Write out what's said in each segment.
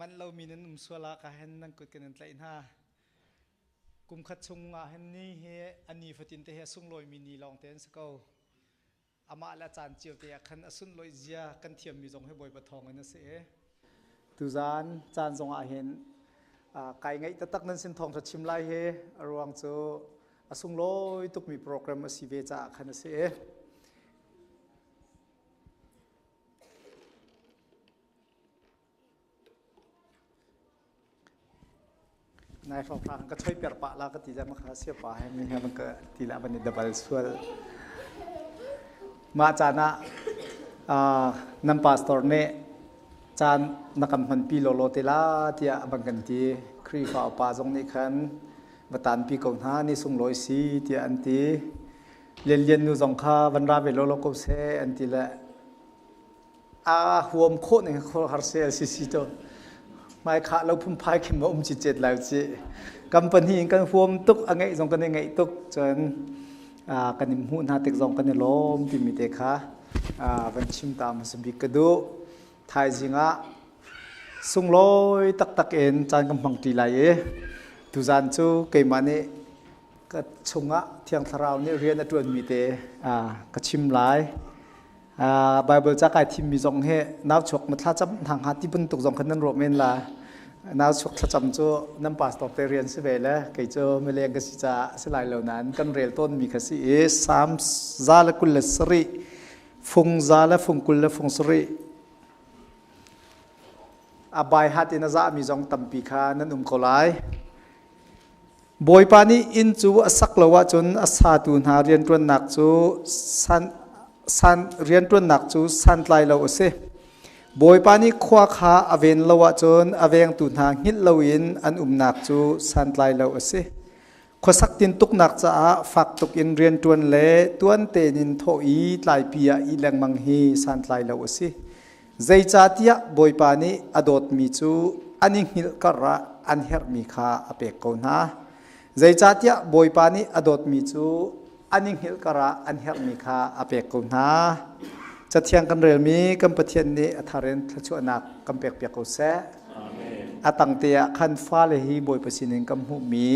Manh lomi nan um sual ah ka hen nan kut kan in tlaih hna. Kum khat chung ah hin ni hi a ni fatin te hi a sunglawimi ni lawng te an si ko. Amah le a caan cio te ah khan a sunlawih zia kan thiammi zong hi Bawipa thawng in a si i. Tuzaan caan zong ah hin kai ngaih taktak nan sin thawngṭha chim lai hi a ruang cu a sunglawi tukmi program a si ve caah khan a si i. Nai hrawnghrang ka choi per pah la ka ti le kha sia pa he mi he ka ti la ban i dabal sual. Mah caan ah nan pastor nih caan na kan hmanpi lawlaw te la tiah a bang kan ti. Khrihfa upa zong nih khan va tanpi ko hna ni sunglawi si tiah an ti. Lianlian nu zong kha van ra ve lawlaw ko seh an ti le a huam khawh ning har se LCC to mai kha lo phunphai khin ma um chi chet lai chi company in kan huam tuk a ngeih zong kan i ngeih tuk cun kan in hmuh hna tik zong kan i lawm timi te kha van chim ta hmasa bik ka duh. Thaizing ah sunglawi taktak in caan kan hmang ṭi lai i tuzaan cu keimah nih ka chungah Thiang Thlarau nih rian a ṭuanmi te ka chim lai. Bible ca kai thimmi zong hi nau chuak ma thlacam hna hnga ti bantuk zong khan nan ruah men la. Nau chuak thlacam cu nan pastor te rian si ve le kei cu mileng ka si caah si lai lo nain kan rel tawnmi kha si i Psalm 127 fung za le fung 20 le fung sarih a bai hat in a zahmi zong tampi kha nan um ko lai. Bawipa nih inn cu a sak lo ahcun a satu hna rianṭuannak cu san, san, rianṭuannak cu santlai lo a si. Bawipa nih khua kha a ven lo ahcun a vengtu hna hngilh loin an umnak cu santlai lo a si. Khuasak tintuknak caah fak tuk in rianṭuan le tuan tein in thawh i tlaipi ah ih lengmang hi santlai lo a si. Zeicahtiah Bawipa nih a dawtmi cu an i hngilh kar ah an herhmi kha a pek ko hna. Zeicahtiah Bawipa nih a dawtmi cu an i hngilh kar ah an herhmi kha a pek ko hna. Cathiang kan relmi kan Pathian nih a thar in thluachuahnak kan pekpiak ko seh. A tangte ah khan fale hi Bawipa sinin kan hmuhmi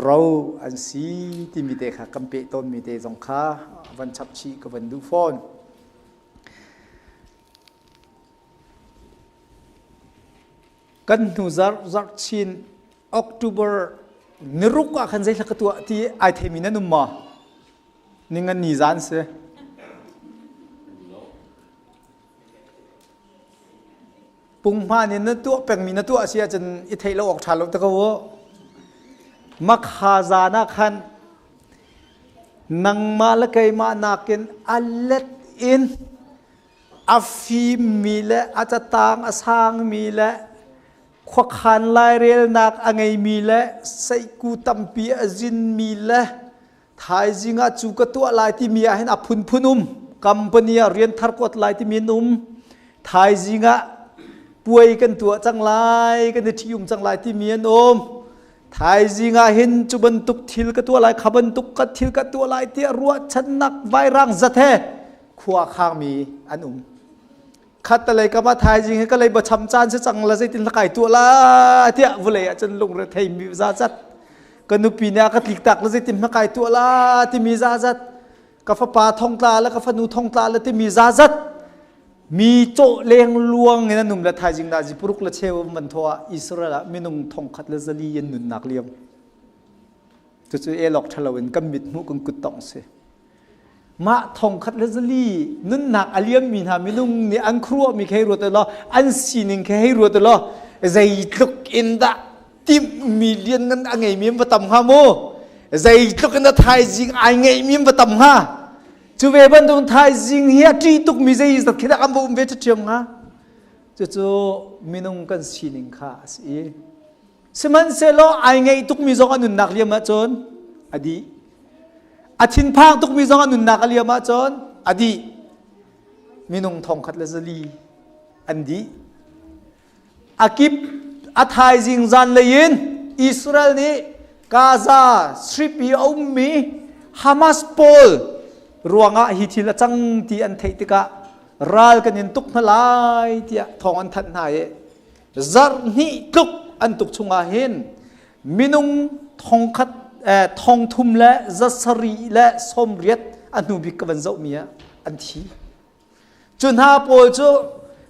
ro an si timi te kha kan peh tawnmi te zong kha van chap chih ka van duh fawn. Kan hnu zarh zarh chin October niruk ah khan zeithla ka tuah ti ai theimi nan um maw? Ningan ni zan si. Punghman in na tuah pengmi na tuah si ahcun i theih lo awk ṭha lo te ko u. Makha zan ah khan nangmah le keimah nakin a let in a fimmi le a catang a sangmi le khuakhan lairelnak a ngeimi le seihku tampi a zinmi le thaizing ah cu ka tuah lai timi ah hin a phunphun um. Company ah rian thar kuat lai timi an um. Thaizing ah puai kan tuah cang lai, kan i ṭhi-um cang lai timi an um. Thaizing ah hin cu bantuk thil ka tuah lai, kha bantuk ka thil ka tuah lai tiah ruahchannak vairang zat he khua khangmi an um. Khattalei kam ah thaizing hi ka lei bacham caan si cang la zeitin kai tuah la tiah vulei ah cun lungre theimi za zat. Ka nupi nih a ka tlik tak la zeitin hma kai tuah la timi za zat. Ka fapa thongtla le ka fanu thongtla le timi za zat. Mi cawh leng luang in an um le thaizing nazi puruk le cheu man thaw ah Israel ah minung thongkhat le zali in nunnak liam. Cucu elok ṭhalo in kan mit hmuh kan kut tong si. Mah thongkhat le zali nunnak a liammi hna minung nih an khuaruahmi kha hei ruat law an sining kha hei ruat law zeitluk in dah timhmi lianngan a ngeimi an va tam hnga mu? Zeitluk in dah thaizing ai ngeihmi an va tam hnga? Cu ve bantuk thaizing hi a ṭih tukmi zeizat khi dah kan va um ve ṭhiam hnga? Cucu minung kan sining kha a si i sihmanhsehlaw ai ngeih tukmi zong a nunnak liam ahcun a dih. A thinphang tukmi zong a nunnak a liam ahcun a dih. Minung thongkhat le zali an dih. A kip a thaizing zanlei in Israel nih Gaza Strip i a ummi Hamas pawl ruangah hi thil a cang ti an theih tikah ral kan in tuk hna lai tiah thawng an thanh hna i. Zarh hnih tluk an tuk chungah hin minung thongkhat thongthum le zasarih le sawmriat a hnu bik ka van zohmi ah an thi. Cu hna pawl cu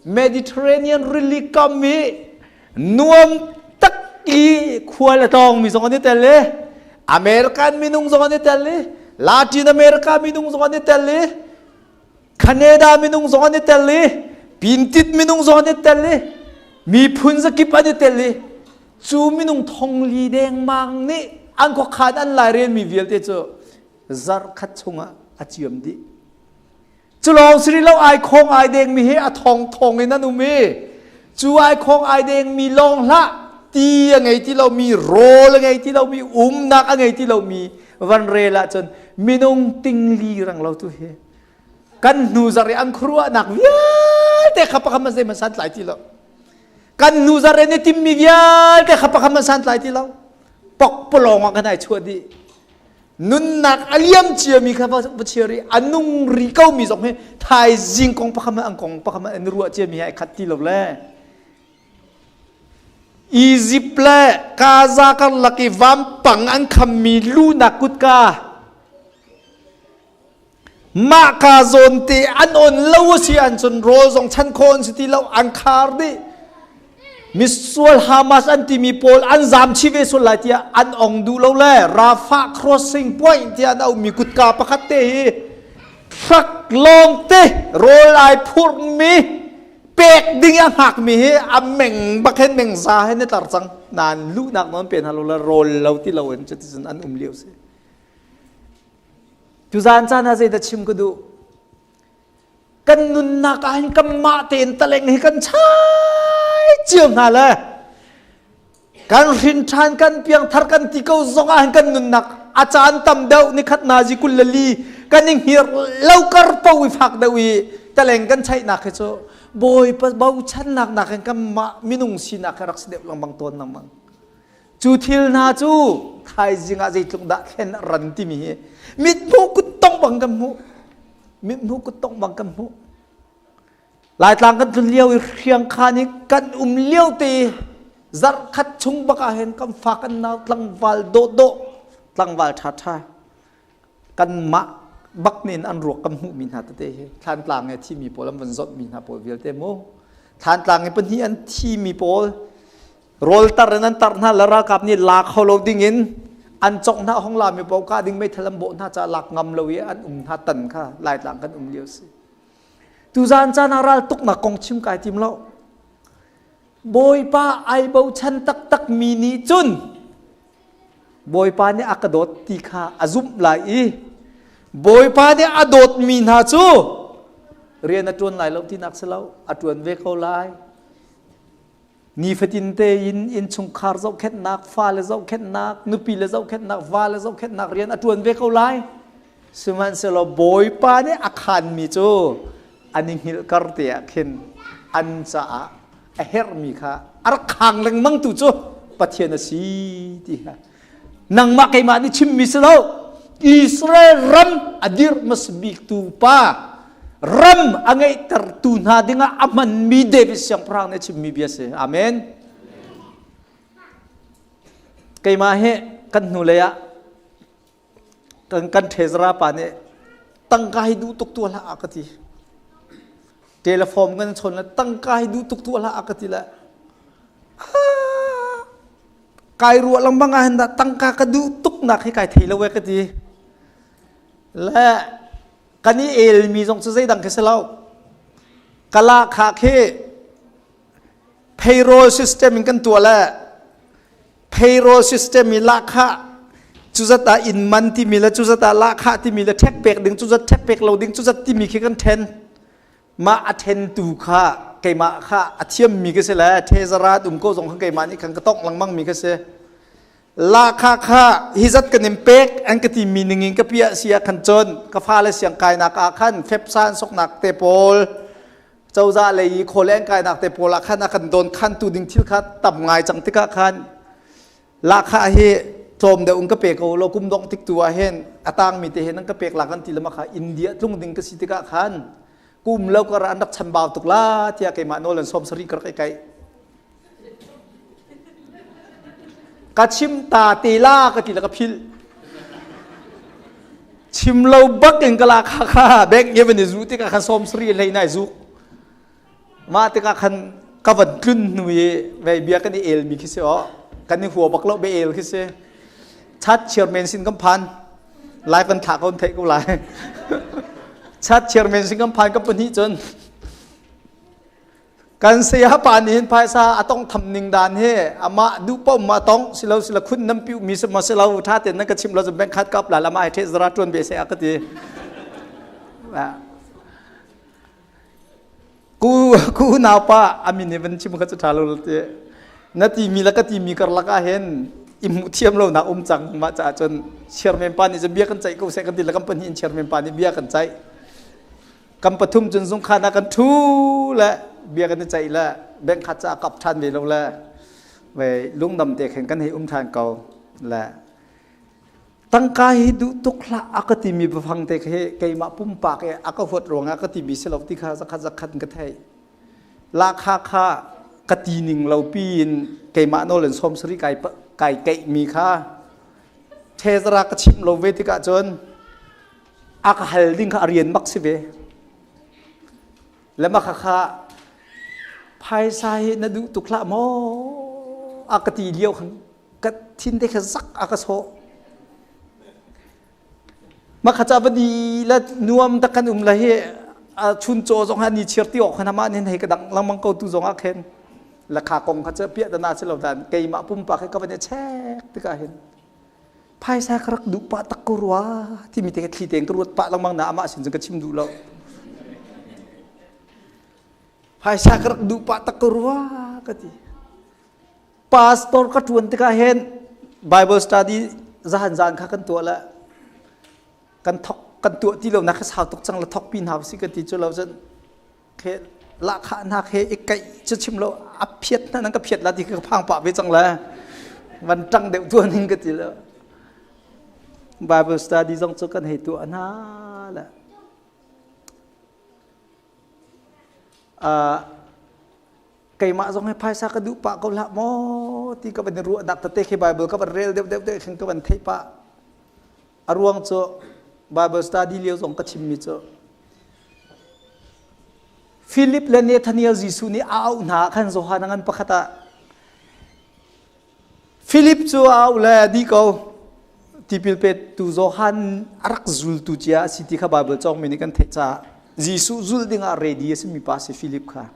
Mediterranean rili kam i nuam tak i khual a tlawngmi zong an i tel i American minung zong an i tel i Latin America minung zong an i tel i Canada minung zong an i tel i Pintit minung zong an i tel i miphun zakip an i tel i cu minung thongli dengmang nih an khuakhan an lairelmi vialte cu zarh khat chungah a ciam dih. Cu lawng si rih lo ai khong ai dengmi hi a thong thong in an um i cu ai khong ai dengmi lawng hlah ti a ngei ti lomi rawl a ngei ti lomi umnak a ngei ti lomi van rel ahcun minung tingli rang lo tu hi kan hnu zarh i an khuaruahnak vialte kha pakhat man zeihmanh santlai ti lo kan hnu zarh i an i timmi vialte kha pakhat man santlai ti lo pokpalawng ah kan ai chuah dih Nunnak a liam ciami kha va chia rih a nung rih ko mi zong hi thaizing kong pakhat an kong pakhat an ruah ciami hi ai khat ti lo le Egypt le Gaza karlak i vampang an khammi lunak kutka mah ka zawn te an on lo a si an cun rawl zong chan khawh an si ti lo an khar dih misual Hamas an timi pawl an zam chih ve sual lai tiah an ong duh lo le Rafah crossing point tiah an auhmi kutka pakhat te hi truck lawng te rawl ai phurhmi pek ding a hngakmi hi a meng bak hen meng za hen i tlar cang nan luhnak non pe hna lo le rawl lo ti lo in cuticun an um lio si tuzan caan ah zeidah chim ka duh Kan nunnak ah hin kanmah tein taleng hi kan chai cio hna le kan hrin ṭhan kan piangthar kan ti ko zong ah hin kan nunnak a caan tam deuh nikhat nazi 22 kan i hngir lo kar po i fak deuh i taleng kan chaihnak hi cu Bawipa bochannak nakin kanmah minung sinak hi rak si deuh lengmang tawn lengmang. Cu thil hna cu thaizing ah zeitluk dah thlen a ran timi hi mithmuh kuttong bang kan hmuh. Mithmuh kuttong bang kan hmuh. Laitlang kan tlun lio i hriangkhan i kan um lio te zarh khat chung bak ah hin kan fa kan nau tlangval dawhdawh tlangval ṭhaṭha kanmah bak nin an ruak kan hmuhmi hna tete hi Thlantlang i thimi pawl an van zawtmi hna pawl vialte mu Thlantlang i pahnih an thimi pawl Rawltar in an tar hna le ralkap nih la kho lo ding in an congh hna hong la mi paoh kah ding meithal an bawh hna caah lak ngam lo i an um hna tan kha Laitlang kan um lio si. Tuzaan caan ah ral tuknak kong chim kai tim lo. Bawipa ai bochan taktak mi nih cun Bawipa nih a ka dawt ti kha a zumh lai i Bawipa nih a dawtmi hna cu rian a ṭuan lai lo tinak si lo a ṭuan ve ko lai. Nifatin tein innchungkhar zohkhenhnak, fale zohkhenhnak, nupile zohkhenhnak, vale zohkhenhnak rian a ṭuan ve ko lai. Sihmanhsehlaw Bawipa nih a khaanmi cu an i hngilhkar te ah khin an caah a herhmi kha a rak khang lengmang tu cu Pathian a si ti kha nangmah keimah nih chimmi si lo. Israel ram a dirh hmasa bik tu pa ram a ngeihtertu hna dingah a hmanmi David siangpahrang nih a chimmi bia si. Amen. Keimah hi kan hnulei ah kan kan ṭhezara pa nih tangka hi duh tuk tu hlah a ka ti. Telephone kan chawn le tangka hi duh tuk tu hlah a ka ti le kai ruah lengmang ah hin dah tangka ka duh tuk nak hi kai thei lo e ka ti. Le kan i elmi zong cu zeidang khi si lo. Kala kha khi payroll system in kan tuah le payroll system i lahkhah cuzat ah inn man timi le cuzat ah lahkhah timi le ṭhek pek ding cuzat ṭhek pek lo ding cuzat timi khi kan ṭhen. Mah a ṭhentu kha keimah kha a thiammi ka si le ṭhezarat um ko zong kha keimah nih khan ka tongh lengmang mi ka si. Lahkhah kha hi zat kan in pek an ka timi ning in ka piah si ah khan cun ka fale siang kainak ah khan fepsa an soknak te pawl cozah lei i khawl an kainak te pawl ah khan a kan dawn khantu ding thil kha tam ngai cang tikah khan lahkhah hi tlawm deuh in ka pe ko lo kum dongh tik tu ah hin a tangmi te hin an ka pek la kan ti lama kha India tlung ding ka si tikah khan kum lo kar an rak chambau tuk la tiah keimah nawl an 70 ka rak i kaih. Ka chim ta te la ka ti la ka philh. Chim lo bak in ka la kha kha bank nge van i zu tikah khan 70 hlei nai zuk. Mah tikah khan ka van tlun hnu i vei bia kan i el mi khi si o. Kan i hua bak lo be el khi si. Chat chairman sin kan phan. Lai kan thlah ko theih ko lai. Chat chairman sin kan phan ka pahnih cun kan saya pa nih hin phaisa a tong tham ning dan hi amah duh paoh ma tong silo sila khun nam piu mi ma silo tha ten nan ka chim lo bank khat kap la lama ai the zara tuan be se a ka ti. Ku ku nau pa amin hi van chim kha chu tha lo te na ti mi la ka ti mi karlak ah hin i hmuh thiam lo nak um cang. Ma cha cun chairman pa nih cun bia kan ceih ko se kan ti la kan pahnih in chairman pa nih bia kan ceih kan pathum cun zungkhan ah kan thu le bia kan i ceih le bank khat ca kap than ve lo le ve lungdam te khin kan hei um than ko le. Tangka hi duh tuk hlah a ka timi biafang te khi keimah pumpak i a ka huat ruangah ka timi si lo ti kha zakhat zakhat in ka theih. Lahkhah kha ka ti ning lo piin keimah nawl in 70 kai kai keihmi kha thezara ka chimh lo ve tikah cun a ka hal ding kha a rian bak si ve. Le mah kha phaisa hi na duh tuk hlah maw a ka ti lio khan ka thin te kha zak a ka sawh. Ma kha cha va di la nuam tak kan um la hi a chun chaw zong ha ni chir ti ok khan ama nin hei ka dang langmang ko tu zong ah khen la kha kong kha cha pia dana si lo dan keimah pumpak he ka van i check tikah hin phaisa ka rak duh pah tak ko rua timi te thli tein ka ruat pah lengmang na amah sin cun ka chim duh lo. Phaisa ka rak duh pah tak ko rua ka ti. Pastor ka ṭuan tikah hin Bible study zahan zan kha kan tuah le kan thok kan tuah ti lo nak kha sau tuk cang la thok pi hna si ka ti cu lo cun khe lahkhah hna khe i kaih cu chim lo a phiat hna nan ka phiat la ti ka phang pah ve cang le van ṭang deuh tuan in ka ti lo. Bible study zong cu kan hei tuah hna le keimah zong hi phaisa ka duh pah ko hlah maw ti ka van i ruah dak tete khi Bible ka van rel deuh deuh deuh khin ka van theih pah. A ruang cu Bible study lio zong ka chimmi cu Philip le Nathaniel Jesuh nih a auh hna khan Johan a ngan pakhat ah Philip cu a auh le di ko tipil petu Johan a rak zultu cia a si ti kha Bible cawngmi nih kan theih caah Jesuh zulh dingah ready a simi pa si Philip kha.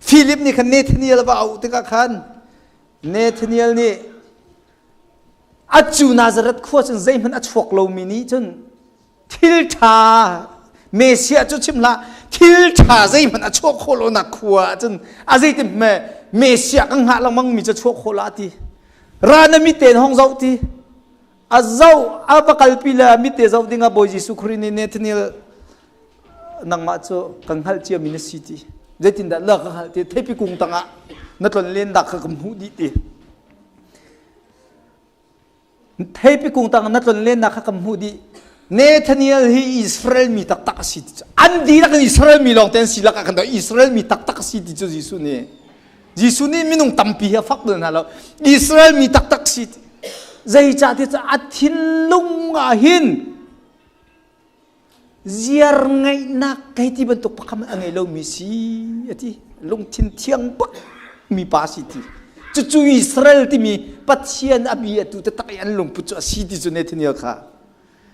Philip nih khan Nathaniel va auh tikah khan Nathaniel nih a cu Nazareth khua cun zeihmanh a chuak lomi nih cun thil ṭha Messiah cu chim hlah, thil ṭha zeihmanh a chuah khawh lonak khua ah cun a zeitin hme Messiah kan hngah lengmang mi cu chuah khawh la ti. Ra na mit tein hong zoh ti. A zoh a va kalpi le mit te zoh dingah Bawi Jesuh Khrih nih Nathaniel nangmah cu kan hngalh ciami na si ti. Zeitindah la ka hngalh ti? Theipi kung tangah na tlon len dak kha ka hmuh dih ti. Theipi kung tang na tlon lennak kha kan hmuh dih. Nathaniel hi Israel mi taktak a si ti cu an dihlak in Israel mi lawng te an si lakah kan Israel mi taktak a si ti cu Jesuh nih Jesuh nih minung tampi hi a fak bal hna lo. Israel mi taktak si ti zeicah ti cu a thinlung ah hin ziar ngeihnak kei ti bantuk pakhat a ngei lomi si a ti. Lungthin thiang bak mi pa si ti. Cucu Israel timi Pathian a bi atu taktak i an lungput cu a si ti cu Nathaniel kha.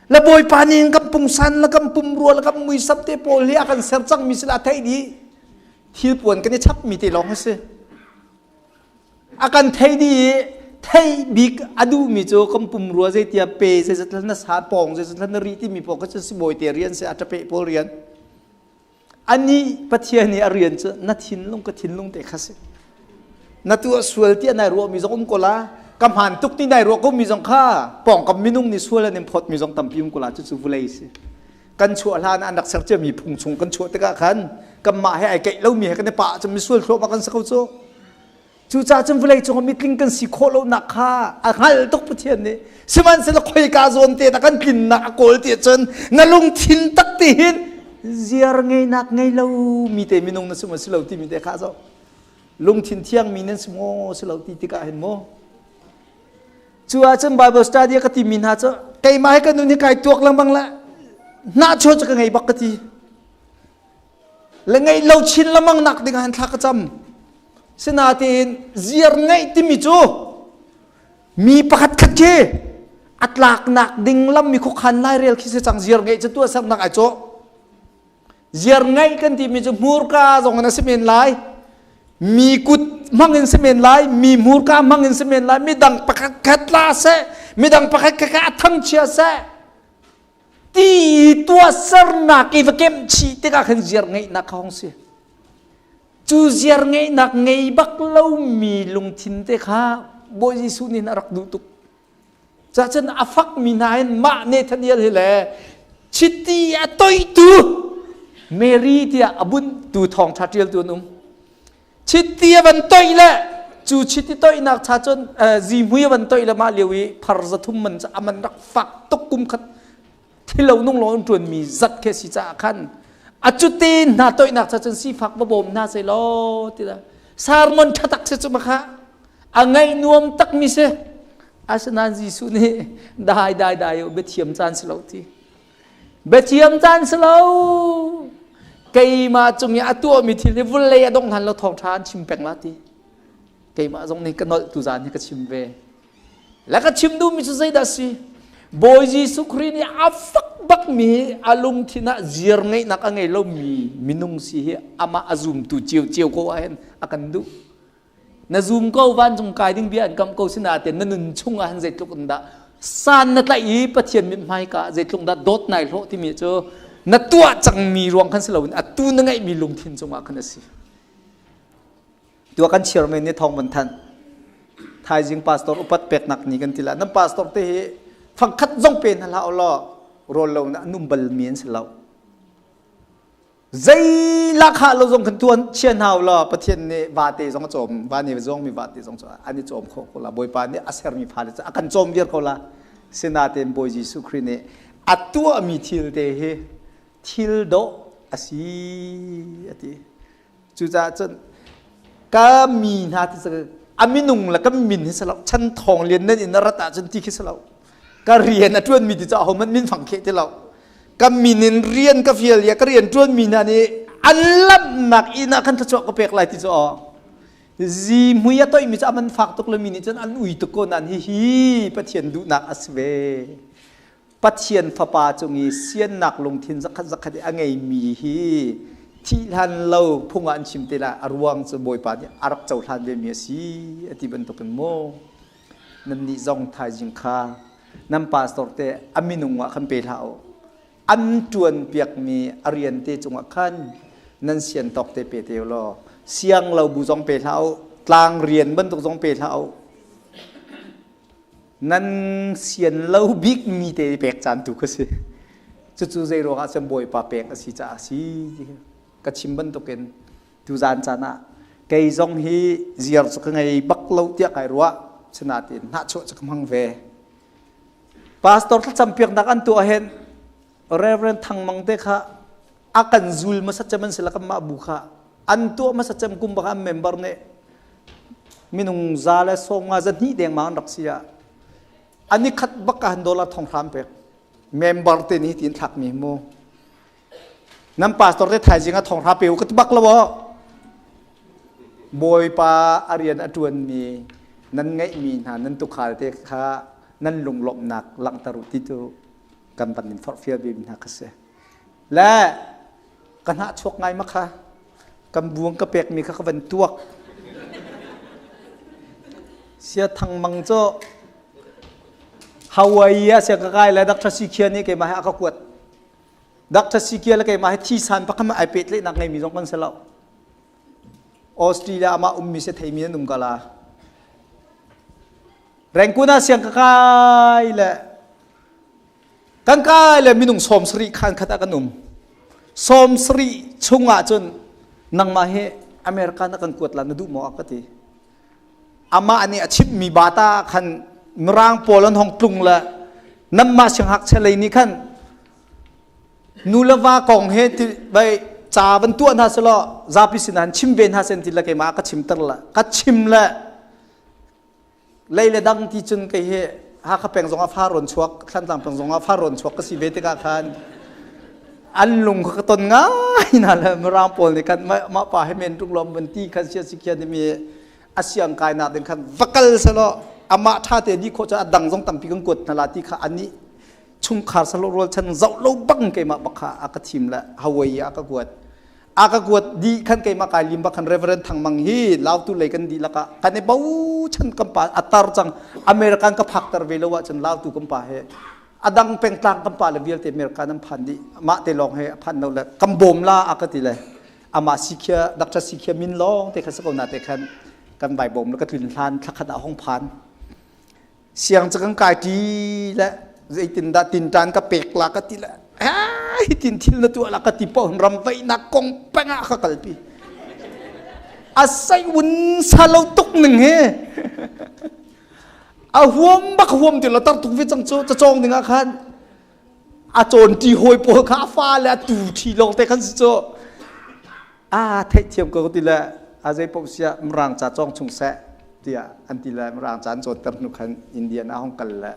La Bawipa nih kan pungsan la kan pumrua la kan muisam te pawl hi a kan ser cangmi si la theih dih. Thil puan kan i chapmi te lawng a si. A kan thei dih i theih bik a duhmi cu kan pumrua zeitia pe zeizat na sa pawng zeizat na ri timi pawl kha cu sibawi te rian si a ṭapeh pawl rian. Anih Pathian nih a rian cu na thinlung ka thinlung te kha si. Na tuah sual tiah nai ruahmi zong um ko la, ka hmaan tuk ti nai ruah ko mi zong kha pawngkam minung nih sual an in phawt mi zong tampi um ko la, cucu vulei si. Kan chuah hlan an rak ser ciami phung chung kan chuah tikah khan kanmah he ai keih lomi he kan i pah cun misual thluahmah kan si ko cu. Cucaah cun vawlei cungah mitling kan si khawh lonak kha a hngalh tuk Pathian nih. Sihmanhsehlaw khoika zawn te dah kan tlinnak a kawl ti ahcun na lungthin tak ti hin ziar ngeinak ngei lo mi te minung na si maw si lo timi te kha zoh. Lungthin thiangmi nan si maw si lo ti tikah hin maw. Cu ahcun Bible study ka timi hna cu keimah hi ka nun hi kai tuak lengmang le hnahchuah cu ka ngei bak ka ti. Le ngeih lo chin lengmang nak ding ah hin thla ka cam. Sinain ziar ngeih timi cu mi pakhat khat khi a tlaknak ding lam mi khuakhan lairel khi si cang. Ziar ngeih cu tuahsernak ai cawh. Ziar ngeih kan timi cu hmurka zong in a si men lai, mi kut hmang in si men lai, mi hmurka hmang in si men lai, midang pakhat khat tla seh, midang pakhat khat a thangchia seh ti tuahsernak i va kemh chih tikah khan ziar ngeihnak kha hong si. Cu ziar ngeihnak ngei bak lomi lungthin te kha Bawi Jesuh nih a rak duh tuk. Cacun a fakmi hna hin mah Nathaniel hi le chiti a toihtu Mary tiah a bunhtu thawngṭha ṭialtu an um. Chiti a van toih le cu chiti toihnak cha cun zihmui a van toih le mah lio i phar 300 man cu a man rak fak tuk, kum khat thilo nung lawng in ṭuanmi zat khi a si caah khan a cute hna toihnak cha cun sifak va bawm hna seh law ti sermon ṭha tak si cu makha a ngaih nuam takmi si. Asinain Jesuh nih dai dai dai u, biathiam caan si lo ti, biathiam caan si lo, keimah cung i a tuahmi thil hi vulei a dongh hlan lo thawngṭha an chim peng la ti. Keimah zong nih ka nolh tu zan hi ka chim ve le ka chim duhmi cu zeidah si? Bawi Jesuh Khrih nih a fak bakmi a lungthin ah ziar ngeihnak a ngei lomi minung si hi amah a zumtu cio cio ko ah hin a kan duh. Na zum ko, vancung kai ding bia an kam ko, sinain na nun chung ah hin zeitluk in dah san na tlaih i Pathian mithmai ka zeitluk dah dawt nai hlawh timi cu na tuah cangmi ruang khan si loin atu na ngeihmi lungthin cungah khan a si. Tua kan chairman nih thawng van thanh. Thaizing pastor upat peknak ni kan ti la. Nan pastor te hi fangkhat zong pe hna hlah law rawl lo na an um bal mi an si lo. Zei lakha lo zong kan tuan chia hna law Pathian nih vate zong a cawm, va ne zong mi vate zong an i cawm kho ko la. Bawipa nih a sermi fale cu a kan cawm viar ko la. Sinain Bawi Jesuh Khrih nih a tuahmi thil te hi thil dawh a si a ti. Cucaah cun ka mi hna ti a minung le ka min hi si lo, chan thawng lian nan in a rat ahcun ti khi si lo, ka rian a ṭuanmi ti cu ahohmanh min fang kheh ti lo, ka min in rian ka fial i ka rian ṭuanmi hna nih an lamhnak inn ah khan thluachuah ka pek lai ti cu aw zihmui a toihmi cu a man fak tuk le mi nih cun an ui tuk ko nain hihi Pathian duhnak a si ve. Pathian Fapa cung i siannak lungthin zakhat zakhat i a ngeimi hi thih hlan lo phung ah an chim te lai, a ruang cu Bawipa nih a rak cohlan vemi a si a ti bantukin maw nannih zong thaizing kha nan pastor te a minung ah khan pe hlah u, an ṭuan piakmi a rian te cungah khan nan sian tawk te pe te u law siang lo bu zong pe hlah u, tlang rian bantuk zong pe hlah u, nan sian lo bik mi te pek caan tu kha si. Cucu zei ruangah cun Bawipa pek a si caah a si. Ka chim bantukin tuzaan caan ah kei zong hi ziar cu ka ngei bak lo tiah kai ruah, sinain hnahchuah cu ka hmang ve. Pastor thlacam piaknak an tuah hin Reverend Thang Mang te kha a kan zul hmasa cem an si la, kanmah bu kha an tuah hmasa cem kum bak an member nih minung 152 dengmang an rak si ah an i khat bak ah dollar thong hram pek member te nih tin thlak mi mu. Nan pastor te thaizing a thong hra pe u ka ti bak lo. Bawipa a rian a ṭuan mi nan ngeih mi hna nan tukhal te kha nan lunglawmhnak langhter u ti tu kan van in forhfial ve mi hna kha si. Le ka hnah chuak ngai ma kha kan buang ka pek mi kha ka van tuak sia thang mang cu Hawaii ah sia ka kai le Dr. Sikhia nih keimah he a ka kuat. Dr. Sikhia le keimah he thi san pakhat ai pehtlaihnak ngeimi zong kan si lo. Australia amah ummi si theimi an um ka la. Rangoon ah siang ka kai le kan kai le minung 70 khan khat ah kan um. 70 chungah cun nangmah hi America na kan kuat la na duh maw a ka ti. Amah nih a chimhmi bata khan Mirang pawl an hong tlung le nanmah sianghngakchia lei nih khan nu le va kong he ti vai ca van tuah hna selaw zapi sinah chim ve hna sen ti le keimah ka chimter la ka chim le. Lei le dang ti cun kei hi Hakha peng zong ah fa rawn chuak, Thlantlang peng zong ah fa rawn chuak ka si ve tikah khan an lung kha ka ton ngai na le Mirang pawl nih khan mah pa he men tuk lom van ti khan sia si khian mi a siang kai nak ding khan va kal selaw amah tha te di khawh cu a dang zong tampi kan kuat hna la ti kha ani chungkhar salo rual chan zoh lo bang keimah bak kha a ka thim le Hawaii ah ka kuat. A ka kuat dih khan keimah kai lim bak khan Reverend Thang Mang hi Lautu lei kan dihlak ah kan i bochan kan pa a tar cang. American ka phak ter ve lo ahcun Lautu kan pa he a dang pengtlang kan pa le vialte American an phan dih, mah te lawng he a phan lo le kan bawm la a ka ti le amah Sikhia Dr. Sikhia min lawng te kha si ko na te khan kan vai bawm le ka tlun hlan thlakhat ah hong phan siang cu kan kai ṭi le zeitindah tinṭan ka pek la ka ti le ai tin thil na tuah la ka ti paoh ram veihnak kong peng ah ka kalpi a sai un sa lo tuk ning he a huam bak huam ti lo tar tuk ve cang cu cacawng ding ah khan a cawn ṭi hawi pawl kha a fa le a tu ṭhi lawng te khan si cu a theihthiam ko ti le a zei paoh siah Mirang ca cawng chung seh tiah an ti le Mirang ca an cawnter hnu khan Indian ah hong kal le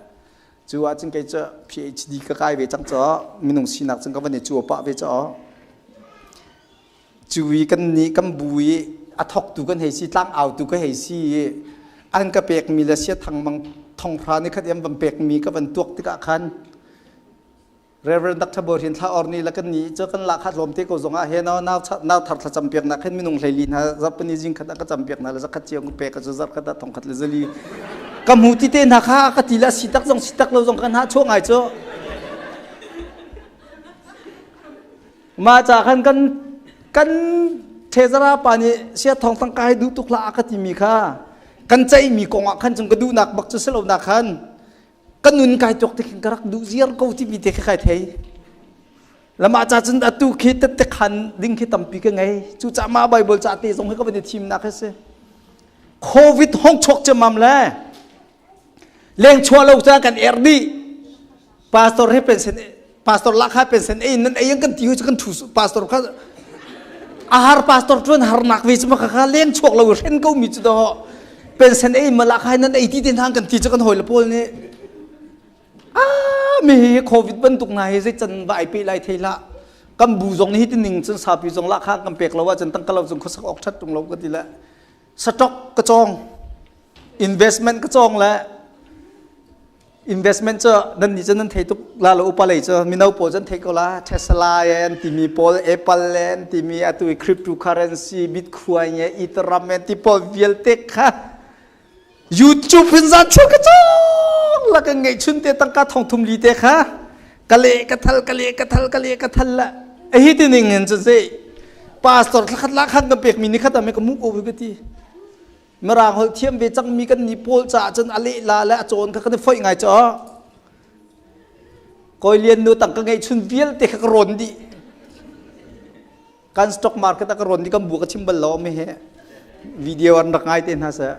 cu ahcun kei cu PhD ka kai ve cang caw minung sinak cun ka van i cuo pah ve caw cu i kan nih kan bu i a thawktu kan hei si tlang autu ka hei si i an ka pekmi le sia thang mang thonghra ni khat em van pekmi ka van tuak tikah khan Reverend Dr. Bawi Hrin Thla Or nih le kan nih cu kan lahkhah tlawm te ko zong ah he nau nau thar thlacam piak nak hin minung hleili hna zarhpini zing khat ah ka cam piak hna le zakhat cio ka pek cu zarh khat ah thongkhat le zali ka hmu ti te hna kha ka ti le si tak zong si tak lo zong kan ha chuak ngai cu ma cha khan kan kan thezara pa nih sia thong tang kai duh tuk la ka ti mi kha kan cei mi kong ah khan cung ka duh nak bak cu selo na khan Ka nun kai tuak te khin ka rak duh ziar ko timi te kha kai thei. Lama cha cun atu khi tette khan ding khi tampi ka ngei. Cu ca ma Bible ca te zong hi ka van i thimnak hi si. Covid hong chuak ciammam le leng chuah lo ca kan er dih. Pastor he pension pastor lakha pension ei nan ei kan ti kan thu pastor kha a har pastor tuan harnak ve chu ma kha leng chuak lo hren ko mi chu do pension ei ma lakha nan ei ti tin hang kan ti chu kan hoi le pawl nih a mi hi covid bantuk na hi zei can va ai pe lai thei la kan bu zong hi ti ning cun sapi zong lakha kan pek lo ah cun tangka lo cun khuasak ok that tung lo ka ti le stock ka cong investment ka cong le Investment cu nan nih cun nan thei tuk la lo, upa lei cu mino pawl cun thei ko la. Tesla an timi pawl, Apple an timi, atu i cryptocurrency, Bitcoin e Ethereum an ti pawl vialte kha YouTube hin zan chuak ka cong la kan ngeih chun te tangka thong thum li te kha ka le ka thal ka le ka thal ka le ka thal la a hi ti ning in cun sei pastor thlakhat la khan ka pek mi ni khat ame ka mu ko ka ti. Mirang holh thiam ve cangmi kan ni pawl caah cun a lehla le a cawn kha kan i foih ngai caw. Kawi Lian nu tang ka ngeih chun vialte kha ka rawn dih. Kan stock market ah ka rawn dih, kan bu ka chim bal lo mi he. Video an rak ngai te hna seh.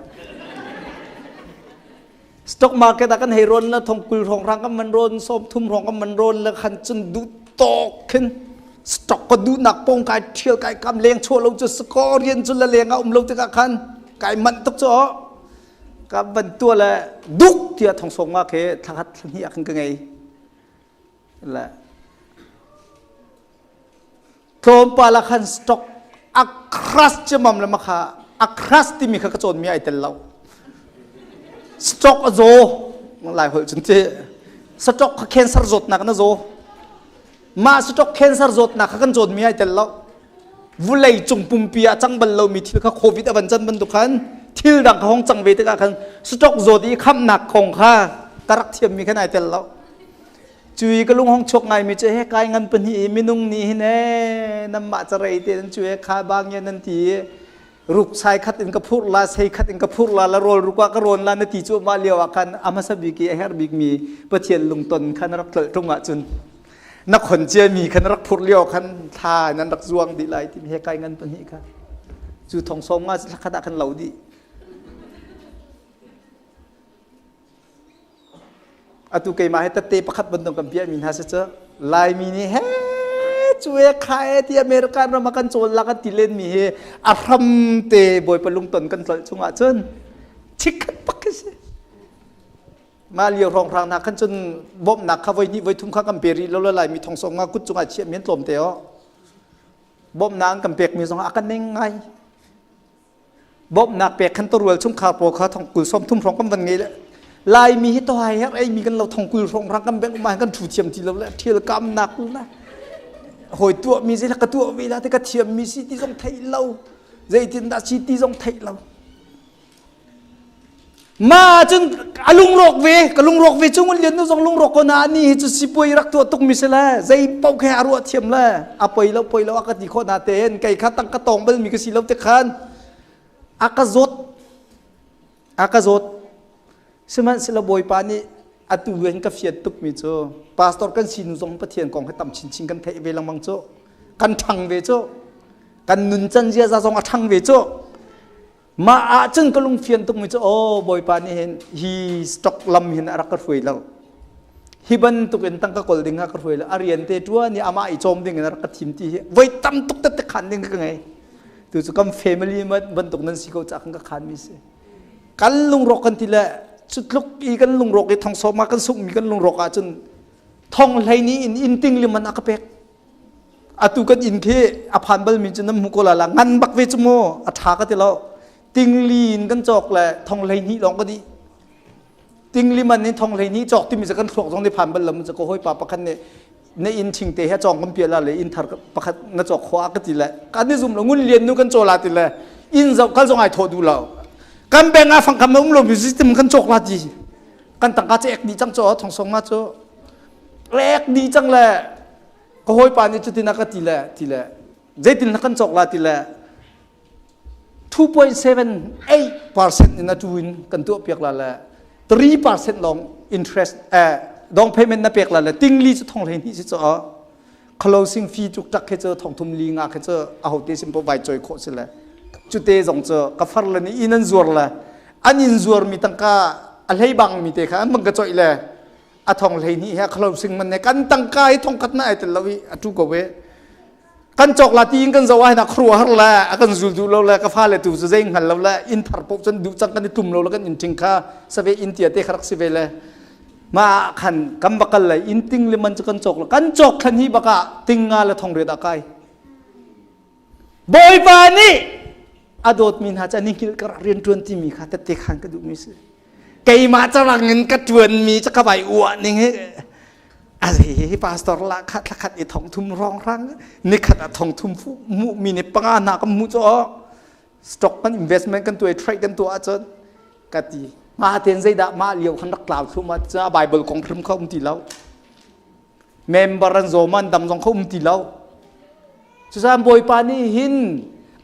Stock market ah kan hei rawn la thong kul hrawng rang kan man rawn sawm thum hrawng kan man rawn le khan cun duh tawk khin stock ka duhnak pong kai thial kai kam leng chuah lo cu sako rian cu la leng ah um lo tikah khan kai manh tuk cu ka van tua le duk tiah thong sawng ma khi thlakhat thlahnih ah khan ka ngei le tlawmpal ah khan stock a crash ciamam le makha a crash timi kha ka cawnmi ai tel lo. Stock a zaw lai holh cun ti stock kha cancer zawtnak na zaw. Mah stock cancer zawtnak kha kan cawnmi ai tel lo. Vulei cung pumpi ah cang bal lomi thil kha covid a van can bantuk khan thil dang kha hong cang ve tikah khan stock zawt i khamnak kong kha ka rak thiammi khan ai tel lo. Cui ka lung hong chuak ngaimi cu he kai ngan pahnih i minung nih hin ee nanmah carei te nan cu he kha bang ye nan ti i ruk sai khat in ka phurh la sei khat in ka phurh la la rawl ruk ah ka rawn la na ti cu mah lio ah khan a hmasa bik i a herh bik mi Pathian lungton kha na rak tlolh ṭung ahcun na khon cia mi kha na rak phurh lio khan thla nan rak zuang dih lai timi he kai ngan pahnih kha cu thong sawm nga khat ah khan lo dih. Atu keimah he tette pakhat bantuk kan piahmi hna si cu Laimi nih he cu e kha e ti American ram ah kan cawl la kan ti lenmi hi a hram te Bawipa lungton kan tlolh chungah cun chikkhat pak khi si. Mah lio hrawnghrang hna khan cun bawmhnak kha voi hnih voi thum kha kan pe rih lo lai mi thong sawm nga kut cungah chiah mi an tlawm te o. Bawmhnak an kan pek mi zong a kan neng ngai. Bawmhnak pek khan torual chungkhar pawl kha thong kul sawm thum hrawng kan van ngei le Laimi hi to hai her ei mi kan lo thong kul hrawng rang kan beng ma kan thu thiam ti lo le thial kam nak na hoi tuah mi zei ka tuah ve la te ka thiam mi si ti zong thei lo zeitin dah si ti zong thei lo Ma cun a lungrawk ve ka lungrawk ve chung lian nu zong lungrawk ko na ni hi cu sipuai rak tuah tuk mi si le zei paoh khe a ruah thiam le a poi lo poi lo a ka ti khawh na tein kei kha tang ka tong bal mi ka si lo te khan a ka zawt a ka zawt sihmanhsehlaw bawipa nih atu hin ka fiat tuk mi cu pastor kan si nu zong pathian kong hi tam chinchin kan theih ve lengmang cu kan ṭhang ve cu kan nun can ziaza zong a ṭhang ve cu Mah ah cun ka lungfian tukmi cu aw Bawipa nih hin hi stock lam hin a rak ka hruai lo. Hi bantuk in tangka kawl ding ah ka hruai lo. A rian te ṭuan i amah i cawm ding in a rak ka thim ti hi voi tam tuk tette khan ding ka ngei. Tu cu kan family bantuk nan si ko caah kan ka khan mi si. Kan lungrawk kan ti le cu tluk i kan lungrawk i thong sawm ah kan sungmi kan lungrawk ah cun thong hlei ni in inn ting liman a ka pek. Atu kan inn khi a phan balmi cu nan hmu ko la la ngan bak ve cu mu a ṭha ka ti lo. Tingli in kan cawk le thong 12 lawng ka dih. Tingli man in thong 12 cawk timi cu kan thluak zong nih phan bal lo mu cu ka hawipa pakhat nih na inn thingte he cawng kan pial la le inn thar pakhat na cawk khawh ah ka ti le kan i zum lo ngun lian nu kan caw la ti le inn zoh kal zong ai thawh duh lo. Kan bank ah fangkam a um lo mi system kan cawk la ti. Kan tangka cu ek dih cang cu thong song ma cu ek dih cang le ka hawipa nih cutin a ka ti le ti le zeitin na kan cawk la ti le 2.78% in a tu in kan tuah piak la le 3% long interest eh down payment na pek la le tingli cu thong hlei hnih si cu closing fee cuk tak khi cu thong thum li nga khi cu a ho te sim po vai choi khawh si le cute zong cu ka far le nih inn an zuar le an in zuar mi tangka a hlei bang mi te kha an bang ka choi le A thong 12 he closing man ne kan tangka hi thong khat na ai tel lo i a tu ko ve. Kan cawk la tiin kan zo ai na khru har le a kan zul duh lo le ka fa le tu cu zei hngal lo le inn thar poh cun duh cang kan i tum lo le kan inn ṭing kha save inn tia te kha rak si ve le ma khan kan va kal le inn ting le man cu kan cawk lo kan cawk thlan hi baka ting nga le thong riat a kai. Bawipa nih a dawtmi hna cu an i hngilh kar rian ṭuan timi kha tette khan ka duhmi si. Keimah carang in ka ṭuanmi cu ka vai uah ning hi hi pastor la khat thla khat i thong thum rong rang ni khat a thong thum fu mu mi ni panga hna kan mu cu stock kan investment kan tuai trade kan tuah ahcun ka ti ma ten zeidah mah lio khan rak tlau thlu ma ca bible kong hrim kha um ti lo member an zawm an dam zong kha um ti lo cucaah bawipa nih hin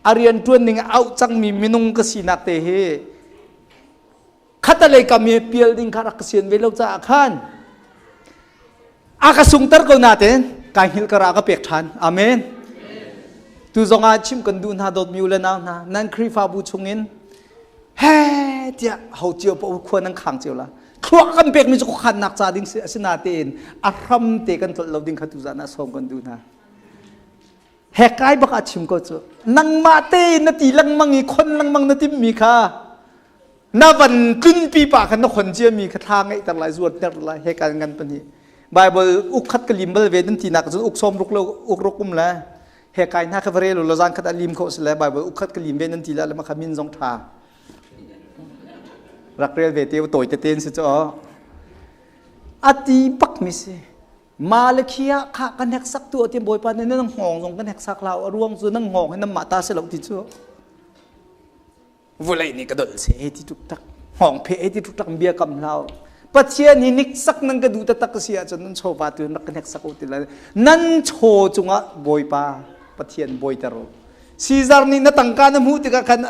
a rian ṭuan ning auh cangmi minung ka sinak te hi khatalei kam i pial ding kha rak ka sian ve lo caah khan a ka sungter ko nain kai hngilh ka ra ka pek ṭhan amen tu zong ah chim kan duh hna dawtmi u le nau hna nan Khrihfabu chungin he tiah ho cio paoh khua nan khang cio la thluak kan pekmi cu khuakhannak ca ding si asinatein a hram te kan tlolh lo ding kha tuzan ah sawm kan duh hna hekai bak ah chim ko cu nangmah tein na ti lengmang i khon lengmang na timmi kha na van tlunpi pa khan na khon ciami kha thla ngeihter lai zuat ter lai he kan ngan pahnih Bible uk khat ka lim bal ve nan ti nak cun uk sawm ruk lo uk ruk um le he kai hna kha va rel lo zan khat a lim kho si le Bible uk khat ka lim ve nan ti la le ma kha min zong tha rak rel ve te tawi te ten si cho ati bak mi si Malakhi ah kha kan heksak tu ati bawipa nih nan hngawng zong kan heksak lau a ruang cu nan hngawng hi nan mah ta si lo ti cu vulei nih ka dolh se ti tuk tak hngawng phe ti tuk tak bia kam hlau Pathian hi niksak nan ka duh taktak si ahcun nan chawva tu rak ka hneksak u ti lai nan chaw cungah bawipa Pathian bawiter u Caesar nih na tangka na hmuh tikah khan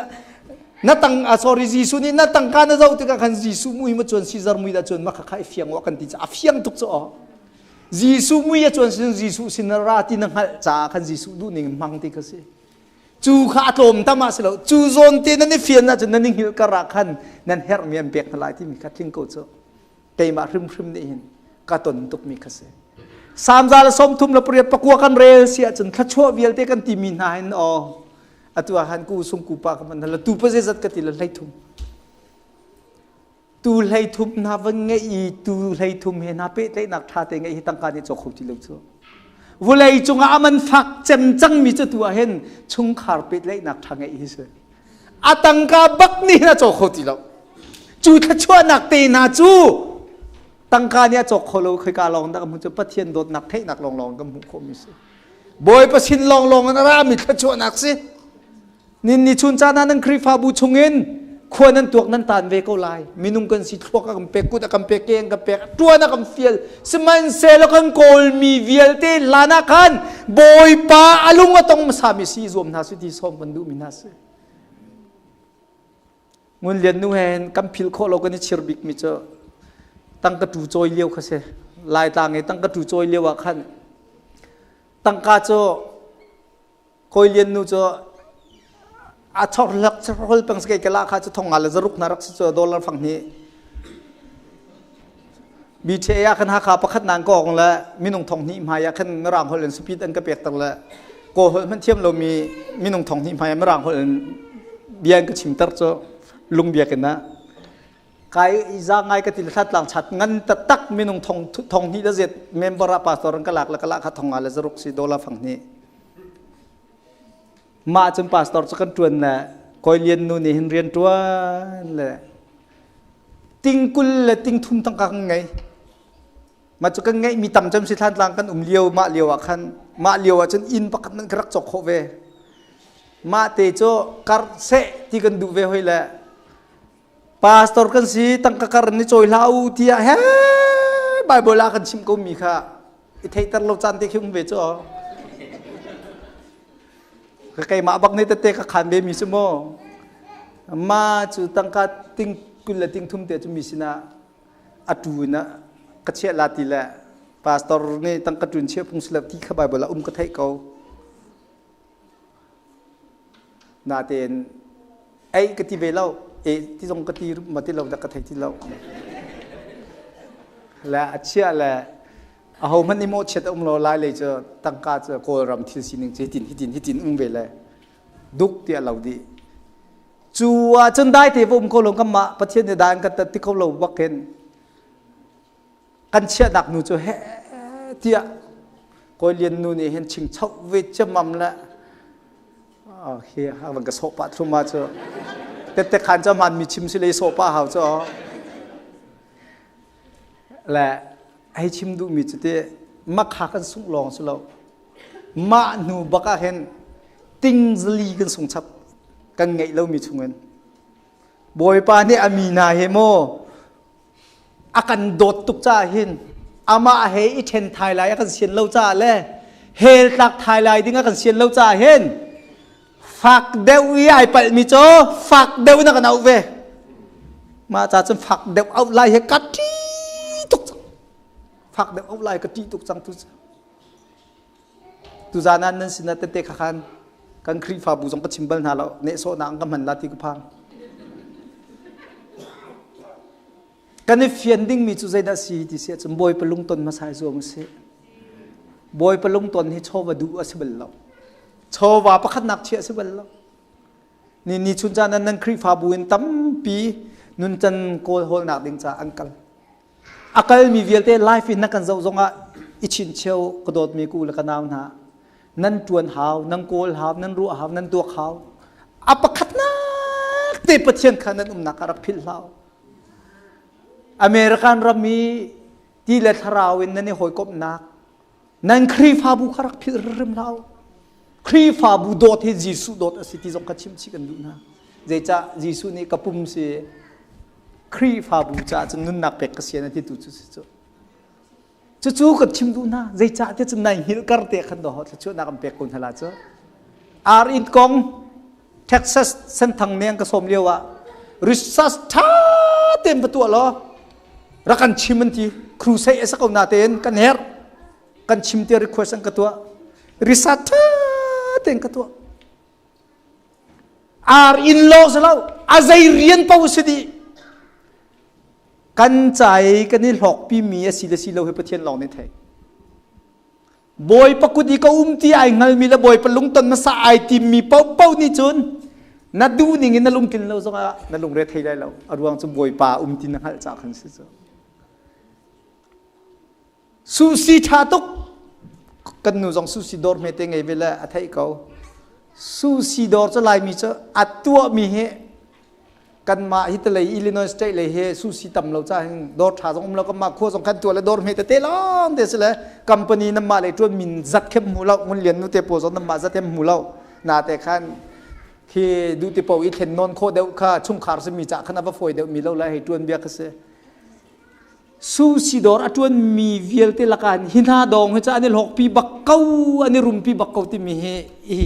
na tang ah sorry Jesuh nih na tangka na zoh tikah khan Jesuh mui ma chuan Caesar mui dah chuan ma kha kha i fiang wa kan ti a fiang tuk cu aw Jesuh mui a chuan sin Jesuh sin ra ti na hngalh caah khan Jesuh duh ning hmang ti kha si cu kha a tlawm tam ah si lo cu zawn te nan i fian ahcun nan i hngilh kar ah khan nan herhmi an pek hna lai timi kha tling ko cu keimah hrimhrim nih hin ka ton tukmi kha si Salm 138 kan rel si ahcun thluachuah vialte kan timi hna hin aw atu ah han ku sung ku pa ka man la tu pa zeizat ka ti la hlei thum. Tu hlei thum hna van ngeih i tu hlei thum he hna pehtlaihnak ṭha te ngeih hi tangka nih cawk kho ti lo cu. Vulei cungah a man fak cem cangmi cu tu ah hin chungkhar pehtlaihnak ṭha ngeih hi si. A tangka bak nih hin a cawk kho ti lo. Cu thluachuahnak te hna cu tangka nih a cawk kho lo khoika lawng dah kan hmuh cu Pathian dawtnak theihnak lawnglawng kan hmuh khawhmi si. Bawipa sin lawnglawng in a rami thluachuahnak si. Nin ni chun caan ah nan Khrihfabu chungin khua nan tuak nan tan ve ko lai. Minung kan si thluak a kan pek, kut a kan pek, ke an kan pek, tuan a kan fial. Sihmanhsehlaw kan kawlmi vialte hlan ah khan Bawipa a lung a tong hmasami si zuam hna si ti sawm kan duhmi hna si. Ngun Lian nu he hin kan philh khawh lo kan i chir bikmi cu tangka tu cawi lio kha si. Laitlang i tangka tu cawi lio ah khan tangka cu Kawi Lian nu cu a chorhlak chorhol peng sike kala kha cu thong nga le zaruk na rak si cu dollar fang hnih BTA ah khan Hakha pakhat nang ka ong le minung thong hnih hmai ah khan mirang holh in speed an ka pek ter le kaw holh hmanh thiam lomi minung thong hnih hmai ah mirang holh in bia an ka chim ter cu lung biakinn ah kai za ngai ka ti le thlatlang chat ngan taktak minung thong thong hnih le zet member ah pastor an ka lak le ka lak kha thong nga le zaruk si dollar fang hnih Mah cun pastor cu kan ṭuan le Kawi Lian nu nih hin rian ṭuan le ting 20 le ting 30 tangka kan ngei. Mah cu kan ngeihmi tam cem si Thlantlang kan um lio mah lio ah khan mah lio ah cun inn pakhat nan ka rak cawk khawh ve. Mah te cu kar seh ti kan duh ve hoi le pastor kan si tangka kar ni cawi hlah u tiah he Bible ah kan chim ko mi kha i theihter lo caan te khi um ve cu ka keimah bak nih tete ka khan ve mi si mu ma cu tangka ting 20 le ting 30 te cu mi sinah a tu in ka chiah la ti le pastor nih tangka tun chia phung si lo ti kha Bible ah um ka theih ko natein ei ka ti ve lo e ti zong ka ti ma ti lo dah ka thei ti lo le a chiah le aho hmanh nih mawhchiat a um lo lai lei cu tangka cu Kawlram thil sining cu hitin hitin hitin um ve le duk tiah lo dih cu ah cun dai te va um ko lo kan mah Pathian nih dai an kan tat ti kho lo bak hin kan chiahnak nu cu he tiah Kawi Lian nu nih hin chingchoh ve ciammam le hi van ka sawh pah thlum ah cu tette khan cu hmaan mi chim si le sawh pah hau cu Le hei chim duhmi cu ti makha kan sungh lawng si lo. Mah hnu bak ah hin ting zali kan sung chap kan ngeih lomi chungin. Bawipa nih a mi hna he maw a kan dawt tuk caah hin amah he i ṭhen thai lai a kan sian lo caah le hell tlak thai lai ding a kan sian lo caah hin fak deuh i ai palhmi cu fak deuh in a kan auh ve mah ca cun fak deuh auh lai he ka ṭih tuk cang fak deuh auh lai ka ṭih tuk cang tu tuzaan ah nan sinah tete kha khan kan Khrihfabu zong ka chim bal hna lo nehsawhnak an ka hman la ti ka phang kan i fian dingmi cu zeidah si ti si ahcun Bawipa lungton hmasa i zuam usih Bawipa lungton hi chawva duh a si bal lo Chawva pakhatnak chiah si bal lo. Ni ni chun caan nan Khrihfabu in tampi nuncan kawl hawlnak ding caah an kal. A kalmi vialte life in na kan zoh zongah i chincheu ka dawtmi ku le ka nau hna nan tuan hau, nan kawl hau, nan ruah hau, nan tuak hau. A pakhatnak te Pathian kha nan umnak ah rak philh hlah. American ram i ti le thlarau in nan i hawikomhnak Nan Khrihfabu kha rak philh hrimhrim hlah u. Khrihfabu dawt hi Jesuh dawt a si ti zong kha chim chih kan duh hna. Zeicah Jesuh nih ka pum si Khrihfabu caah cun nunnak pek ka sian a ti tu cu si cu. Cucu kan chim duh hna. Zeicah ti cun nai hngilh kar te khan do thluachuahnak an pek ko hna la cu. Ar in kong Texas senthang nih an ka sawm lio ah research ṭha tein va tuah law rak kan chim an ti crusade a si ko na tein kan herh kan chim tiah request an ka tuah research ṭha tein ka tuah ar in law si lo a zei rian paoh si dih kan cai kan i hlawkpi mi a si le si lo hi Pathian lawng nih thei Bawipa kut i ka um ti ai hngalmi le Bawipa lungton hmasa ai timmi paohpaoh nih cun Na duh ning in na lungtlin lo zongah na lungre thei lai lo. A ruang cu Bawipa um ti na hngalh ca khan si cu. Sushi ṭha tuk. Kan nu zong sushi dawr hmete ngei ve le a theih ko. Sushi dawr cu Laimi cu a tuahmi hi kanmah hi talei Illinois state lei hi sushi tam lo ca hin dawr ṭha zong um lo, kanmah khua zong kan tuah le dawr hme tete lawng te si le company nan mah lei ṭuan min zat khem hmu lo, ngun lian nu te pawl zong nan mah zat hem hmu lo na te khan khi duh ti po i thlen nawn khawh deuh kha chungkhar simi ca khan a va fawi deuh mi lo lai hei ṭuan bia kha si. Sushi dawr a ṭuan mi vialte lakah hi hna dawng hi cu an i hlawkpi bak ko, an i rumpi bak ko timi hi hi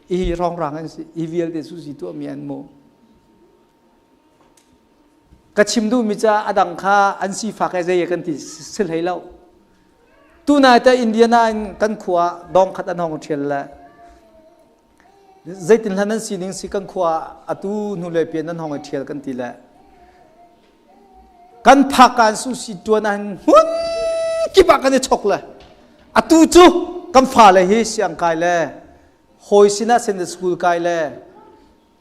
hi hrawnghrang an si. Hi vialte sushi tuahmi an mu. Ka chim duhmi cu a dang kha an sifak e zei kan ti si hlei lo. Tunai te Indiana in kan khua dawng khat an hong ṭhial le zeitin hlan an sining si, kan khua atu hnulei pian an hong i ṭhial kan ti le kan phak an sushi tuan an hmun kip ah kan i chok le atu cu kan fale hi siang kai le hawi sinah Sunday school kai le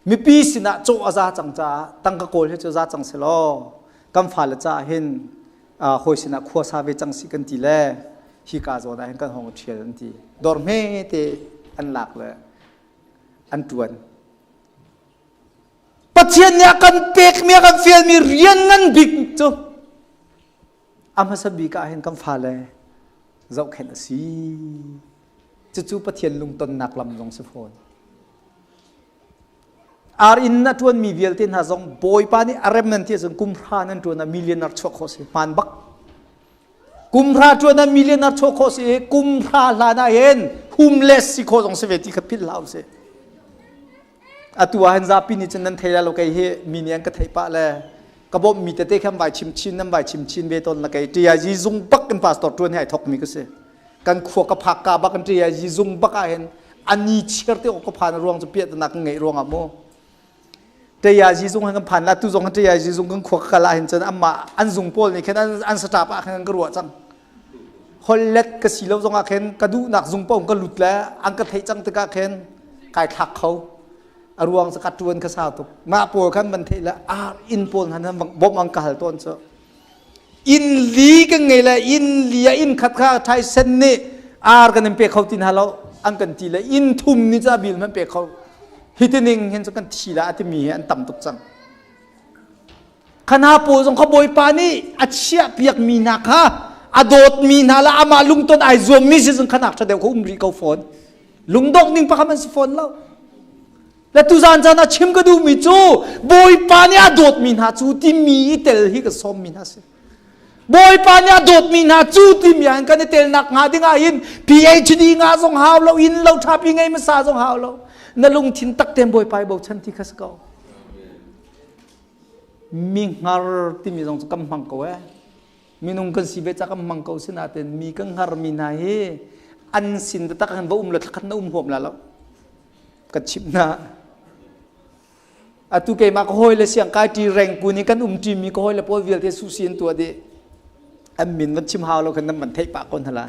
mipi sinah cawh a za cang caah tangka kawl hi cu za cang si law kan fale caah hin hawi sinah khua sa ve cang si kan ti le hi ka zawn ah hin kan hong ṭhial an ti. Dawr hme te an lak le an ṭuan. Pathian nih a kan pekmi, a kan fialmi rian ngan bik cu a hmasa bik ah hin kan fale zohkhenh a si. Cucu Pathian lungtonnak lam zong si fawn. Ar inn a ṭuanmi vialte hna zong Bawipa nih a rem nan ti ahcun kum hra nan ṭuan ah millionaire chuak khawh si hmaan bak. Kum hra ṭuan ah millionaire chuak khawh si i kum hra hlan ah hin homeless si khawh zong si ve ti kha philh hlah usih. Atu ah hin zapi nih cun nan thei lai lo, kei hi mi nih an ka theih pah le ka bawmh mi tete khan vai chim chin, nan vai chim chin ve tawn la. Kei TIG zung bak in pastor ṭuan hi ai thok mi ka si. Kan khua ka phak ka bak in TIG zung bak ah hin ani chiar te ka phan ruang cu piah nak ngeih ruang ah mu TIG zung han kan phan la tu zong TIG zung kan khua ka kal ah hin cun amma an zung pawl nih khin an staff ah khin an ka ruah cang. Hollet ka si lo zong ah khin ka duhnak zung paoh ka lut le an ka theih cang tikah khin kai thlak kho. A ruang cu ka tuan ka sau tuk. Mah pawl khan man theih le ar inn pawl han bawmh an ka hal tawn cu inn li kan ngei le inn li ah inn khat kha Tyson nih ar kan in pe kho ti hna lo an kan ti le inn thum ni ca bil man pe kho hi tining hin cu kan thi la atimi hi an tam tuk cang. Khana pawl zong kha Bawipa nih a chiah piak mi hna kha a dawt mi hna le amah lungton ai zuam mi si zong khanak ṭha deuh kha um rih ko fawn. Lungdongh ning pakhat man si fawn lo. Le tuzan caan ah chim ka duhmi cu Bawipa nih a dawtmi hna cu timi i tel hi ka sawmmi hna si. Bawipa nih a dawtmi hna cu timi ah kan i telnak hnga ding ah hin PhD ngah zong hau lo, inn lo ṭhapi ngei hmasa zong hau lo. Na lungthin tak tein Bawipa i bochan ti kha si ko. Mi hngar timi zong cu kan hmang ko eh. Minung kan si ve ca kan hmang ko, sinain mi kan hngarmi hna hi an sin taktak han va um lo thlakhat na um huam la lo. Ka chimh hna. Atu keimah ka hawi le siang kai ṭi reng kun i kan um ṭimi ka hawi le pawl vialte susi an tuah dih. An min van chim hau lo khan nan van theih pah ko hna la.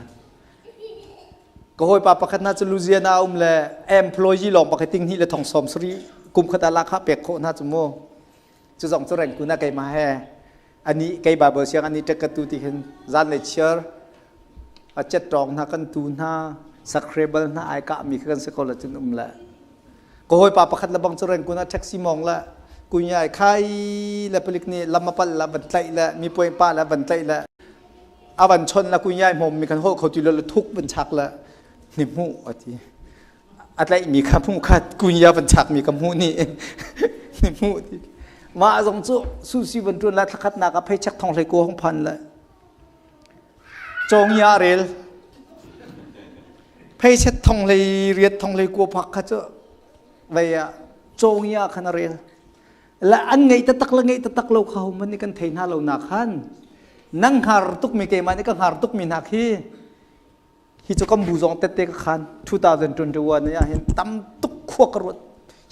Ka hawipa pakhat hna cu Louisiana um le employee lawng pakhat ting hnih le thong sawm sarih kum khat ah lakha pek khawh hna cu mu. Cu zong cu reng kun ah keimah he ani kei Bible siang ani tek ka tu ti hin zan le chiar a cet tawng hna kan tu hna sakrebal hna ai kah mi kha kan si ko la cun um le ka hawipa pakhat le bang cu reng kun ah taxi mong le kunyai khai le palik nih lam a pal la van tlaih le mi puai pa le van tlaih le a van chon la kunyai hmom mi kan hol kho ti lo le thuk van chak le ni hmu ati a tlaih mi kha hmu kha kunya van chak mi ka hmu ni ni hmu ti. Mah zong cu susi van tuan la thlakhat nak ah phei chek thong hlei ko hong phan le cawngya rel phei set thong hlei riat thong hlei ko phak kha cu vei ah cawngya khan a rel la an ngeih taktak le ngeih taktak lo kha homan nih kan thei hna lo nak khan nang hngar tuk mi keimah nih ka hngar tuk mi hna khi hi cu kan bu zong tette ka khan 2021 ah hin tam tuk khua ka ruat.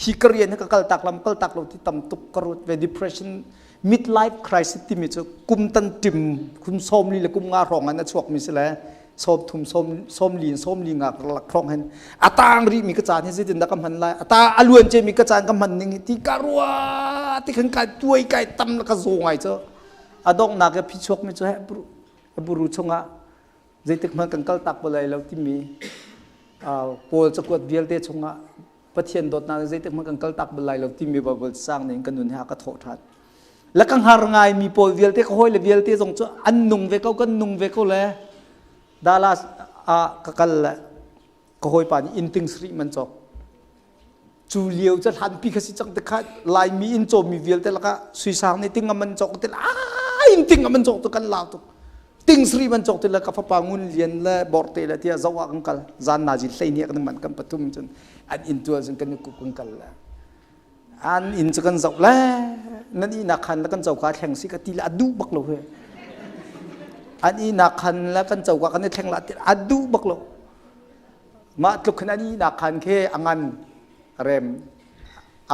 Hi ka rian hi ka kal tak lam kal tak lo ti tam tuk ka ruat ve. Depression, midlife crisis timi cu kum tan tim kum 40 le kum 50 hrawng an a chuak mi si le. Som thum som som lin som li nga lak thlong hen atang ri mi ka caan hi zeitin dah ka hman lai ata aluan che mi ka caan ka hman ning hi ti ka rua ti khan kai tuai kai tam la ka zo ngai cho adong nak ke phichuak mi chu he buru buru chungah zeitik hmanh kan kal tak balai lo timi Paul cakuat vialte chungah Pathian dawtnak zeitik hmanh kan kal tak bal lai lo timi Bible sang ning kan nun he ka thawh ṭhan. La ka hngar ngai mi pawl vialte ka hawi le vialte zong cu an nung ve ko kan nung ve ko le Dallas ah ka kal le ka hawipa nih inn ting sarih man cawk. Cu lio cu hlanpi kha si cang te kha Laimi inn cawmi vialte lakah suisang nih ting a man cawk te la inn ting a man cawk tu kan lau tuk. Ting sri man cawk ti le ka fapa ngun lian le borte le tiah zoh ah kan kal zan na jin hlei ni kan man kan pathum cun an inn tual cun kan kup kan kal le an inn cu kan zoh le nan i nak khan le kan coka thleng si ka ti le a duh bak lo he an i nak khan le kan coka kan i thleng la ti a duh bak lo mah tluk khin an i nak khan khe a ngan rem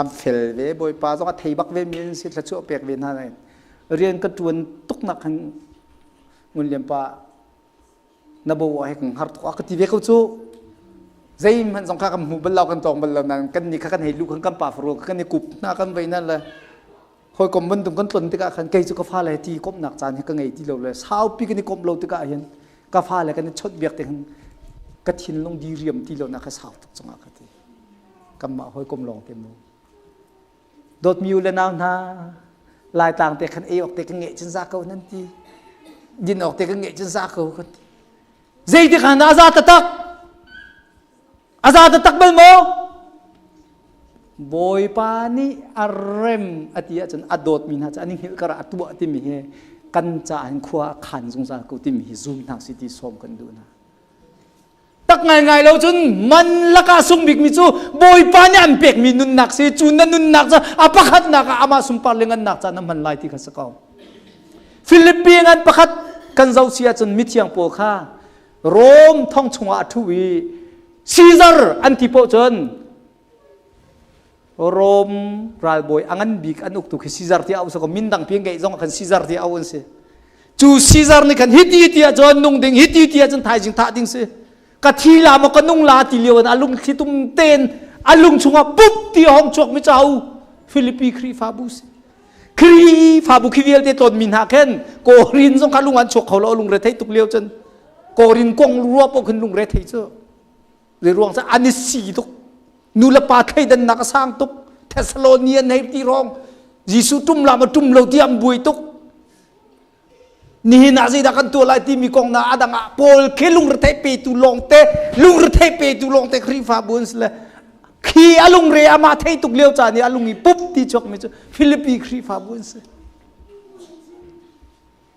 am fel ve bawipa zong a thei bak ve mi an si thluachuah pek ve hna nain rian ka ṭuan tuk nak khan ngun lian pa na bo ah he kan har tuk a ka ti ve ko cu zeihmanh zong kha kan hmu bal lo kan tawng bal lo nan kan ni kha kan hei lu khan kan pa faru kan i kup hna kan vei na le hawikom bantuk kan tlon tikah khan kei cu ka fale ti komhnak caan hi ka ngei ti lo le saupi kan i komh lo tikah hin ka fale kan i chawnh biak te khan ka thinlung diriam ti lo na kha sau tuk cungah ka ti kanmah hawikom lawng te mu Dawtmi u le nau hna, Laitlang te khan ei awk te kan ngeih cun za ko nan ti. Din awk te kan ngeih cun za ko kan ti. Zeitik han dah a za taktak? A za taktak bal maw? Bawipa nih a rem a ti ahcun a dawtmi hna cu an i hngilh kar ah a tuah timi hi kan caah hin khua a khan zungzal ko timi hi zum hna si ti sawm kan duh hna. Tak ngaingai lo cun man lakah sung bikmi cu Bawipa nih an pekmi nunnak si cu na nunnak cu a pakhatnak ah amah sunpar le ngannak ca na hman lai ti kha si ko. Philippi ngan pakhat kan zoh si ahcun mithiang pawl kha Rom thong chungah a ṭhu i Caesar an ti poh cun Rom ralbawi a ngan bik an uktu khi Caesar ti au ko min dang pi ngeih zong khan Caesar ti au an si. Cu Caesar nih khan hiti ti ahcun nung ding hiti ti ahcun thaizing thah ding si. Ka thi la maw ka nung la ti lio in a lung thli tum ten a lung chungah pup ti hong chuak mi chau Philippi Khrihfabu si. Khrihfabu khi vialte tlawn mi hna khen Korin zong kha lung an chuak kho lo lung re thei tuk lio cun Korin kong ruah poh khin lung re thei cu. Zei ruang cu an i si tuk. Nu le pa thleidannak a sang tuk. Thessalonian hei ti rong Jesuh tum la ma tum lo ti an buai tuk. Nihin ah zeidah kan tuah lai timi kong na adang ah Paul khi lungrethei petu lawngte lungrethei petu lawngte Khrihfabu an si le khi a lungre amah thei tuk lio caan i a lung i pup ti chuak mi cu Philippi Khrihfabu an si.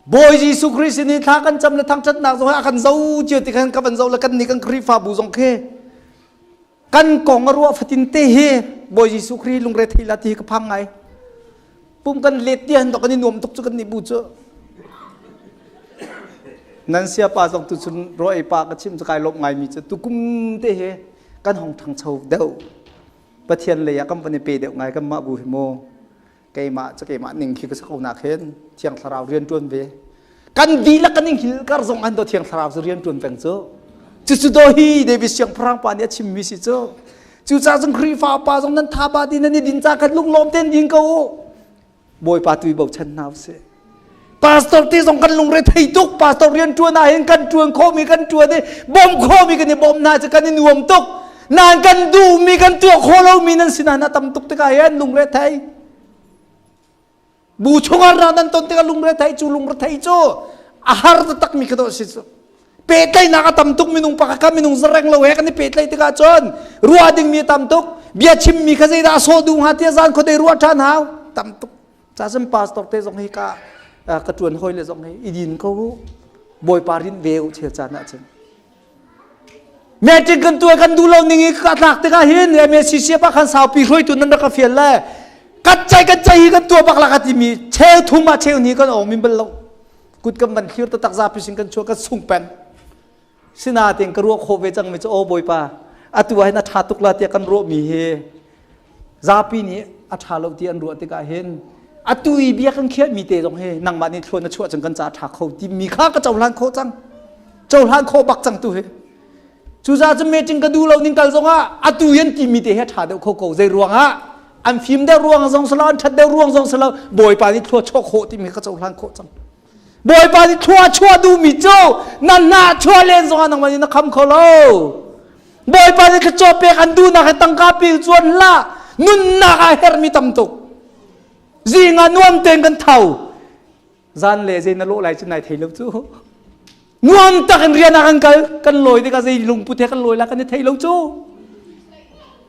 Bawi Jesuh Khrist sin i thla kan cam le thangṭhatnak zong a kan zo cio ti khan ka van zo le kan nih kan Khrihfabu zong khi kan kong a ruah fatin te hi Bawi Jesuh Khrist lungre thei la ti hi ka phang ngai. Pum kan let ti han kan i nuam tuk cu kan nih bu cu. Nan sia pa zong tu cun ro ei pa ka chim cu kai lawm ngai mi cu tukum te hi kan hong ṭhangcho deuh. Pathian lei ah kan van i pe deuh ngai kan mah bu hi mu. Keimah cu keimah ning khi ka si ko nak hin thiang thlarau rian ṭuan ve kan dihlak kan ing kar zong an do thiang thlarau cu rian ṭuan peng cu cucu do hi David siangpahrang pa nih a chimmi si cu cucaah cun Khrihfa pa zong nan tha ba din nan i din ca khan lunglawm ten din ko u Bawipa tu i bochan hna usih pastor te zong kan lungre thei tuk pastor rian ṭuan ah hin kan ṭuan khawhmi kan ṭuan i bawm khawhmi kan i bawm hna cu kan i nuam tuk nan kan duhmi kan tuah khawh lomi nan sinah na tam tuk tikah hin lungre thei bu chungah ra nan ton tikah lungre thei cu lungre thei cu a har taktak mi kha dawh si cu pehtlaihnak a tam tuk minung pakhat kha minung zareng lo he kan i pehtlaih tikah cun ruah dingmi a tam tuk bia chimmi kha zeidah a sawh duh hnga tiah zan khuadei ruah ṭhan hau tam tuk Ca pastor te zong hi ka ka ṭuan hawi le zong hi i din ko u. Bawipa rin ve u chel caan ahcun. Meeting kan tuah kan duh lo ning i ka tlak tikah hin MACC pa khan saupi hruaitu nan rak ka fial le kan cai kan cai hi kan tuah bak la ka timi cheu thum ah cheu ni kan ong min bal lo kut kan van thlir taktak zapi sin kan chuah kan sung peng sinain ka ruah khawh ve cang mi cu aw bawipa atu ah hin a ṭha tuk la tiah kan ruah mi hi zapi nih a ṭha lo ti an ruah tikah hin atu i bia kan khiah mi te zong hi nangmah nih thluan na chuah cang kan ca ṭha kho ti mi kha ka cohlan khawh cang. Cohlan khawh bak cang tu hi. Cucaah cun meeting ka duh lo ning kal zongah atu yan timi te hi a ṭha deuh kho ko. Zei ruangah? An fim deuh ruang zong si lo, an ṭhat deuh ruang zong si lo, Bawipa nih thlua chuah khawh timi ka cohlan khawh cang. Bawipa nih thlua chuah duhmi cu na hnah chuah len zongah nangmah nih na kham kho lo. Bawipa nih thluachuah pek an duhnak he tangka pe chuan hlah. Nunnak ah herhmi tam tuk. Zing ah nuam tein kan tho. Zan le zei na lawh lai cu nai thei lo cu. Nuam tak in rian ah kan kal, kan lawi tikah zei lungput he kan lawi la kan i thei lo cu.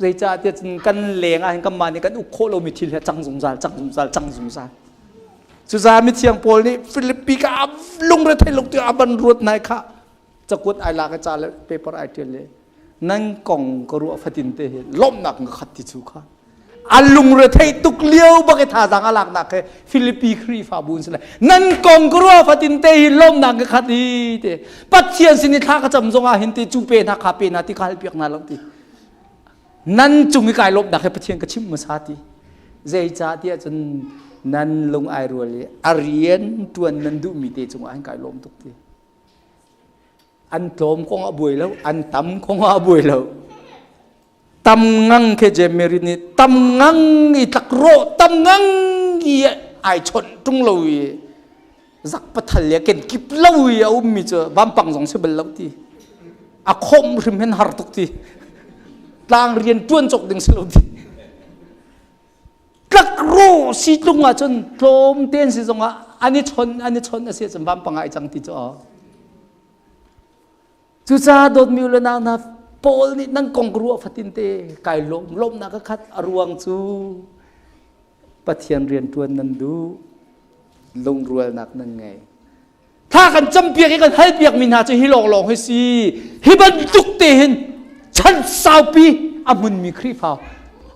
Zeicahtiah cun kan leng ah hin kanmah nih kan uk khawh lomi thil he cang zungzal, cang zungzal, cang zungzal. Cucaah mithiang Paul nih Filipi ka lungre thei lung tiah a van ruat nai kha cakuat ai lak i ca le paper ai ṭial le nan kong ka ruah fatin te hi lawmhnak ka khat ti cu kha a lungre theih tuk lio bak i thazaang a laknak he Filipi Khrihfabu in si le nan kong ka ruah fatin te hi lawmhnak ka khat hi te Pathian sin i thla ka cam zong ah hin te cu pe hna kha pe hna ti ka hal piak hna lo ti nan cung i kai lawmhnak he Pathian ka chimh hmasa ti zeicah tiah cun nan lung ai rual i a rian ṭuan nan duhmi te cungah hin kai lawm tuk ti an tlawm kong ah buai lo an tam kong ah buai lo tam ngang khe Jemery nih tam ngang i tlakrawh tam ngang i ai chawnh ṭung lo i zak pathal le ken kip lo i a ummi cu vampang zong si bal lo ti a khawm hrim hen har tuk ti tlang rian ṭuan cawk ding si lo ti tlakrawh si tlung ah cun tlawm ten si zongah an i chon an i chon a si cun vampang ah i cang ti cu Cucaah dawtmi u le nau hna, Paul nih nan kong ka ruah fatin te kai lawm lawmnak ka khat a ruang cu Pathian rian ṭuan nan duh lungrualnak nan ngei. Thla kan campiak i kan halpiakmi hna cu hi lawnglawng hi si. Hi bantuk te hin chan saupi a hmunmi Khrihfa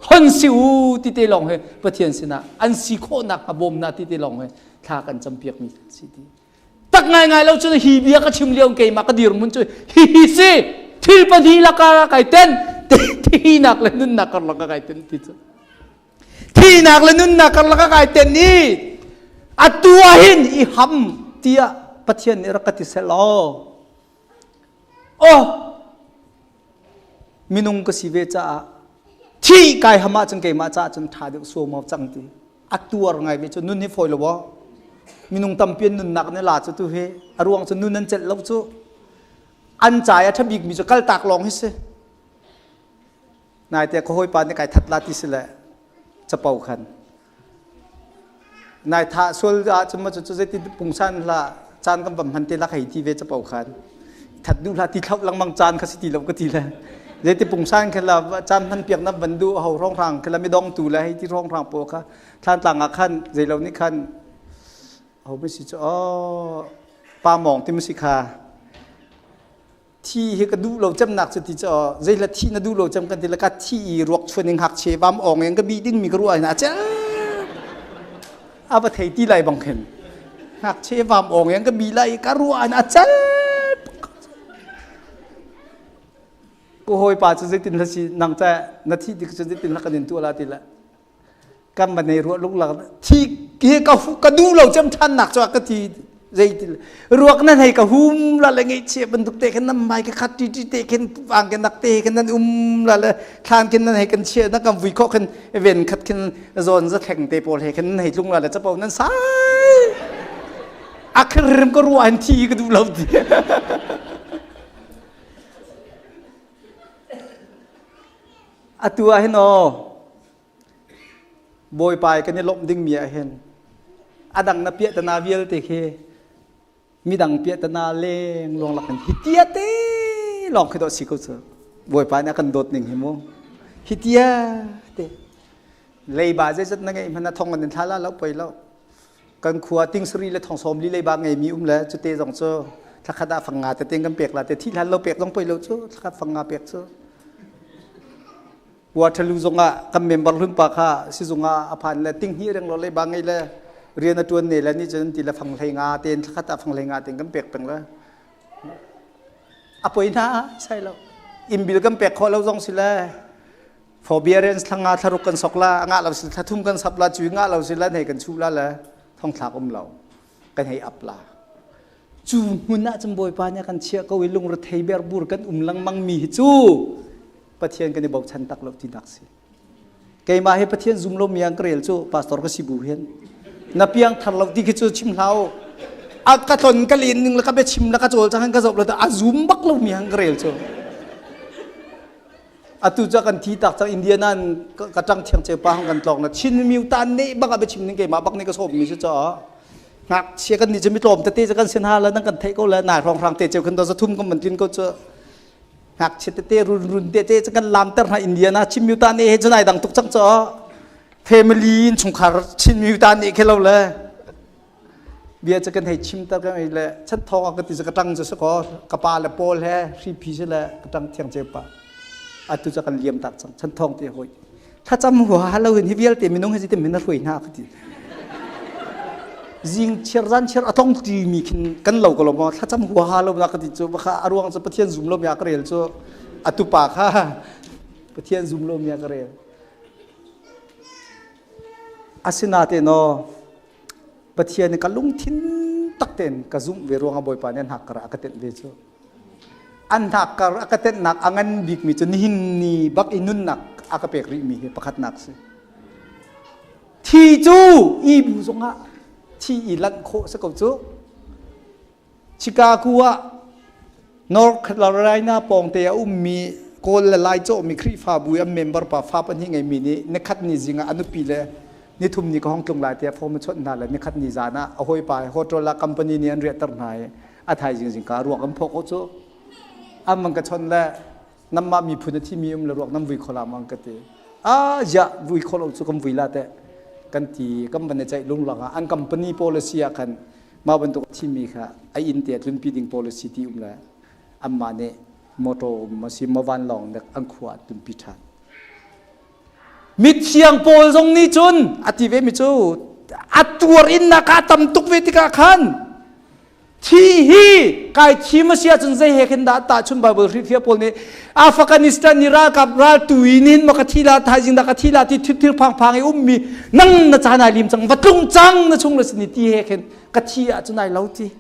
hon si u ti te lawng hi Pathian sinah an si khawhnak hnga bawm na ti te lawng hi thla kan campiakmi si ti. Tak ngaingai lo cun hi bia ka chim lio keimah ka dirhmun cu hihi si thil pahnih lakah kai ten thinak le nunnak karlak ah kai ten ti cu thinak le nunnak karlak ah kai ten i atu ah hin i ham tiah Pathian nih rak ka ti seh law oh minung ka si ve caah thi kai ham ahcun keimah caah cun ṭha deuh suaumau cang ti a tuar ngai ve cu nun hi fawi lo aw minung tampi an nunnak ne la cu tu hi a ruang cu nun an celh lo cu an cai a ṭha bik mi cu kaltak lawng hi si nai te ka hawipa nih kai that la ti si le capo khan nai tha sual ah cun ma cu zeiti pungsan hla caan kan vam hman te la hei ti ve capo khan that duh hlah ti thloh lengmang caan kha si ti lo ka ti le zeiti pungsan kha la caan hman piak na van duh ho rong rang kha la mi dong tu le hei ti rong rang pawl kha thlan tlang ah khan zeilo nih khan ho mi si cu oh pa mong ti si kha thi hi ka duh lo cem nak cu ti cu zei la thi na duh lo cem kan ti la ka thi i ruak chuan ing hak che vam ong eng ka bi ding mi ka ruah na chel a va thei ti lai bang khin ngakchia vam ong yang ka bi lai ka ruah an a cal ko hoi pa cu zeitin la si nang ca na thi dik cu zeitin la kan in tu la ti la kan ma nei ruah lung lak thi hi ka ka du lo cem than nak chu ka thi zeitil ruak nan hei ka hum la le ngai chia bantuk te khan nan mai ka khat ti ti te khin wang ke nak te khin nan um la le thlan khin nan hei kan chia na kan vui kho khin ven khat khin zawn za thleng te pawl he khin nan hei tlung la le chapo nan sai akhrim ka ruah an thi ka duh lo ti atu ah hin o Bawipa i kan i lawmh dingmi ah hin a dang na piahtana vialte khi midang piahtana leng luang lak in hi tia te lawng khi dawh si ko cu Bawipa nih a kan dawt ning hi mu hi tia te leiba zeizat na ngeih hmanh ah thong an in thla la lo poi lo kan khua ting sari le thong sawm li leiba ngeimi um le cute zong cu thlakhat ah fang nga te ting kan pek la te thi hlan lo pek zong poi lo cu thlakhat fang nga pek cu Waterloo zongah kan member hlun pa kha sizung ah a phan le tinghnih reng lo le ba ngei le rian a tuan ne le ni cun ti le fang hlei nga ten thlakhat ah fang hlei nga ten kan pek peng le a poi na sai lo imbil kan pek khawh lo zong si le forbearance thla nga thlaruk kan sok la nga lo si thla thum kan sap la cui nga lo si la nei kan chu la le thong thlak um lo kan hei ap la. Cu hmun ah cun Bawipa nih a kan chiah ko i lungrethei berbur kan um lengmang mi hi cu Pathian kan i bochan tak lo tinak si. Keimah hi Pathian zum lo mi an ka rel cu pastor ka si bu hin na piang thar lo ti khi cu chim hlah u. A ka tlon ka len ning le ka biachim le ka cawl cang ka zoh lo a zum bak lo mi han ka rel cu. Atu cu kan thi tak cang Indiana ka ṭang thiang che pa hong kan tlawng na Chin miu tan ne bak a biachim ning keimah bak nih ka sawm mi si caw. Ngakchia kan nih cu mi tlawm tete cu kan sin ha la nang kan theih ko le nai hrawng hrang te ceu khan do zathum kan man tlin ko cu. Ngakchia tete run run tete cu kan lam ter hna Indiana Chin miu tan ne he cu nai dang tuk cang caw. Family in chungkhar Chin miu tan ne khe lo le. Bia cu kan hei chim ter kan le chan thawng a ka ti cu ka ṭang cu si kaw ka pa le Paul he hripi si le ka ṭang thiang ceu pa atu cu kan liam tak cang chan thawng ti hoi thlacam hua lo in hi vialte minung hi ti min a hruai hna ka ti zing chiar zan chiar a tong ti mi khin kan lo ko lo maw thlacam hua lo na ka ti cu baka a ruang cu Pathian zum lo mi a ka rel cu atu pa kha Pathian zum lo mi a ka rel asinain no Pathian ka lungthin tak tein ka zumh ve ruangah Bawipa nih an hnakkar ah a ka tenh ve cu. An hnakkar a ka tenhnak a ngan bikmi cu nihin ni bak i nunnak a ka pek rihmi hi pakhatnak si. Thi cu i bu zongah thi i lanh khawh si ko cu. Chicago ah North Carolina pawngte a ummi Kawl le Lai cawhmi Khrihfabu i an member pa fa pahnih ngeimi nih nikhat ni zing ah a nupi le nithum ni ka hong tlung lai tiah phone a chawnh hna le nikhat ni zan ah a hawipa hotel ah company nih an riahter hna i a thaizing zingka ruak an phawk ko cu. An van ka chawnh le nanmah miphun a thimi um le ruak nan vui kho la mang ka ti. Ah ziah vui kho lo cu kan vui la teh kan ti kan van i ceih lunglang ah an company policy ah khan mah bantuk thimi kha a inn te tlunpi ding policy ti um le anmah nih motor um a si maw vanlawng nek an khua ah tlunpi ṭhan. Mithiang Paul zong nih cun a ti ve mi cu a tuar innak a tam tuk ve tikah khan Thi hi kai thim a si ahcun zei he khin dah tahchun Bible hrilhfiah pawl nih Afghanistan ni ralkap raltu in hin ma ka thi la thaizing dah ka thi la ti thir phang phang i ummi nang na caan ai lim cang va tlung cang na chung le sin ti he khin ka thi ahcun ai lo ti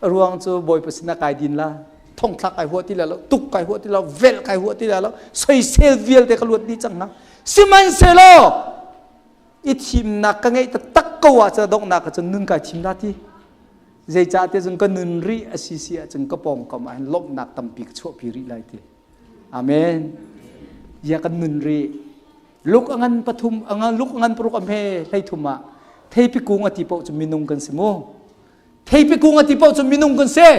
ruang cu bawipa sinah kai din la thongthlak kai huah ti la lo tuk kai huah ti lo velh kai huah ti la lo soisel vialte ka luat dih cang na sihmanhsehlaw i thimnak ka ngeih taktak ko ahcun donghnak ah cun nun kai thim la ti zeicah ti cun ka nun rih a si si ahcun ka pawngkam ah hin lawmhnak tampi ka chuahpi rih lai ti amen ya kan nun rih luk a ngan pathum a ngan luk a ngan paruk a hme hlei thum ah theipi kung a ti paoh cu minung kan si mu theipi kung a ti paoh cu minung kan si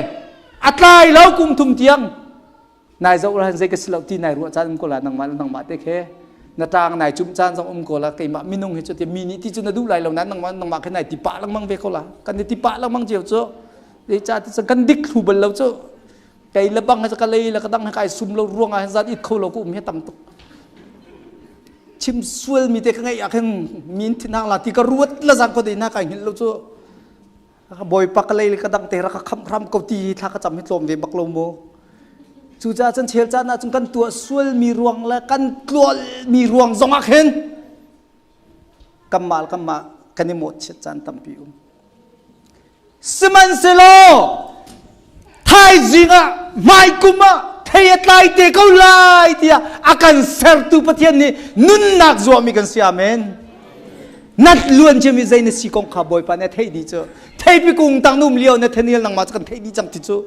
a tlai lo kum thum tiang Nai zoh han zei ka si lo ti nai ruah caan um ko la nangmah le nangmah te khe na tang nai cumh caan zong um ko la keimah minung hi cu ti mi nih ti cu na duh lai lo na nangmah nangmah khe nai ti pah lengmang ve ko la kan i ti pah lengmang cio cu ca ti kan dik thlu bal lo cu kei le bang ka lei le ka dang kai sum lo ruang ah zan it kho lo ko um hi tam tuk chim sual mi te ka ngeih ah khin min thin hang la ti ka ruat la zang ko dei na kai hngilh lo cu Bawipa ka lei le ka dang te rak ka khamh hram ko ti thla ka cam hi tlawm ve bak lo mu. Cucaah cun chel caan ah cun kan tuah sualmi ruang le kan tlualmi ruang zong ah khin kanmah kanmah kan i mawhchiat caan tampi um. Sihmanhsehlaw thaizing ah hmaikum ah thei a tlai te ko lai tiah a kan sertu Pathian nih nunnak zuahmi kan si amen. Nat luan ciami zei na si kong kha Bawipa nih a theih dih cu. Theipi kung tang na um lio Nathaniel nangmah cu kan theih dih cang ti cu.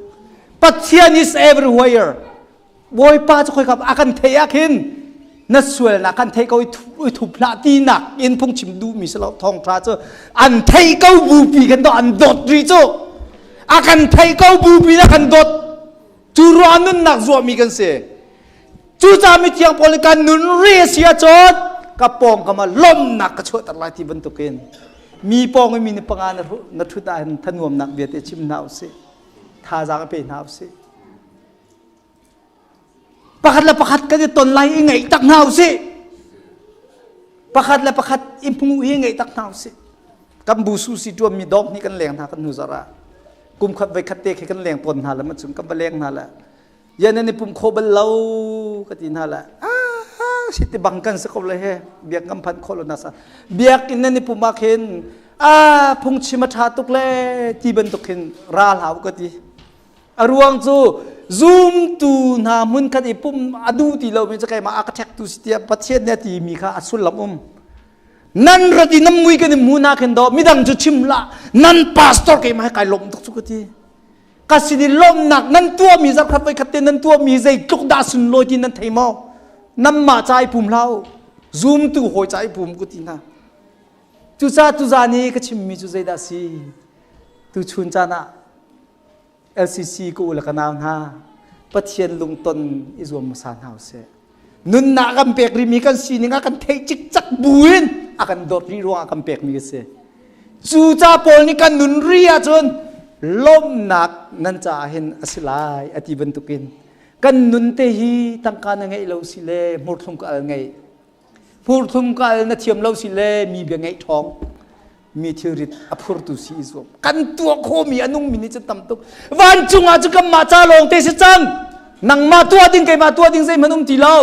Pathian is everywhere. Bawipa cu khoika a kan theih ah khin na sualnak kan theih ko i thup hlah tinak in phungchim duhmi si lo thawngṭha cu an theih ko bupi kan do an dawt rih cu a kan theih ko bupi na kan dawt cu ruah nunnak zuahmi kan si Cucaah mithiang Paul nih kan nun ri a si ahcun ka pawngkam ah lawmhnak ka chuahter lai ti bantukin mi pawng i mi ni panga na ṭhut ah hin thanuamnak bia te chim hna usih. Thazaang i pe hna usih. Pakhat le pakhat kan i ton lai i ngaih tak hna usih. Pakhat le pakhat i hmuh hi ngaih tak hna usih. Kan bu su si ṭuam mi dawk nih kan leng hna kan hnu zarh ah kum khat voi khat te khi kan leng tawn hna le macun kan va leng hna le ya nan i pum kho bal lo ka ti hna le ah si ti bang kan si ko le he biak ngam phan kho lo na sa biak in nan i pum ah khin. A phungchim a ṭha tuk le ti bantuk hin ra hlah u ka ti. A ruang cu zumtu hna hmunkhat i pum a duh ti lomi cu keimah a ka ṭhektu si tiah Pathian nih a timi kha a sullam um. Nan rat i nan mui kan i hmu na khin daw midang cu chim hlah nan pastor keimah he kai lawm tuk cu ka ti. Ka sin i lawmhnak nan tuahmi zarhkhat voikhat te nan tuahmi zeitluk dah sunlawi ti nan thei maw? Nanmah ca i pum hlah u. Zumtu hawi ca i pum ku ti hna. Cucaah tuzaan i ka chimmi cu zeidah si? Tuchun caan ah LCC ka u le ka nau hna Pathian lungton i zuam hmasa hna usih. Nunnak kan pek rihmi kan sining a kan theih cikcak buin a kan dawt rih ruangah kan pekmi a si. Cu ca pawl nih kan nun ri ahcun lawmhnak nan caah hin a si lai a ti bantukin kan nun te hi tangka na ngeih lo si le hmurthlum ka al ngeih hmurthlum ka al na thiam lo si le mi bia ngeih ṭhawng mi thilrit a phurtu si i zuam kan tuah khawhmi a nungmi nih cun tam tuk vancung ah cu kanmah ca lawng te si cang nangmah tuah ding keimah tuah ding zeihmanh um ti lo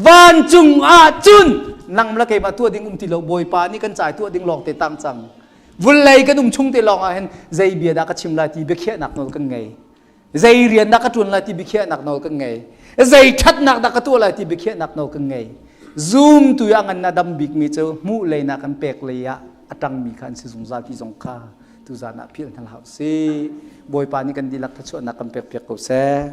vancung ah cun nang le keimah tuah ding um ti lo bawipa nih kan cai tuah ding lawng te tang cang vulei kan um chung te lawng ah hin zei bia dah ka chim lai ti biakhiahnak nawl kan ngei zei rian dah ka ṭuan lai ti biakhiahnak nawl kan ngei zei ṭhatnak dah ka tuah lai ti biakhiahnak nawl kan ngei zoom tu ah ngan na dam bikmi cu hmuh lei na kan pek lei ah a ṭangmi kha an si zungzal ti zong kha tuzan ah philh hna hlah usih bawipa nih kan dihlak thluachuahnak kan pek piak ko seh.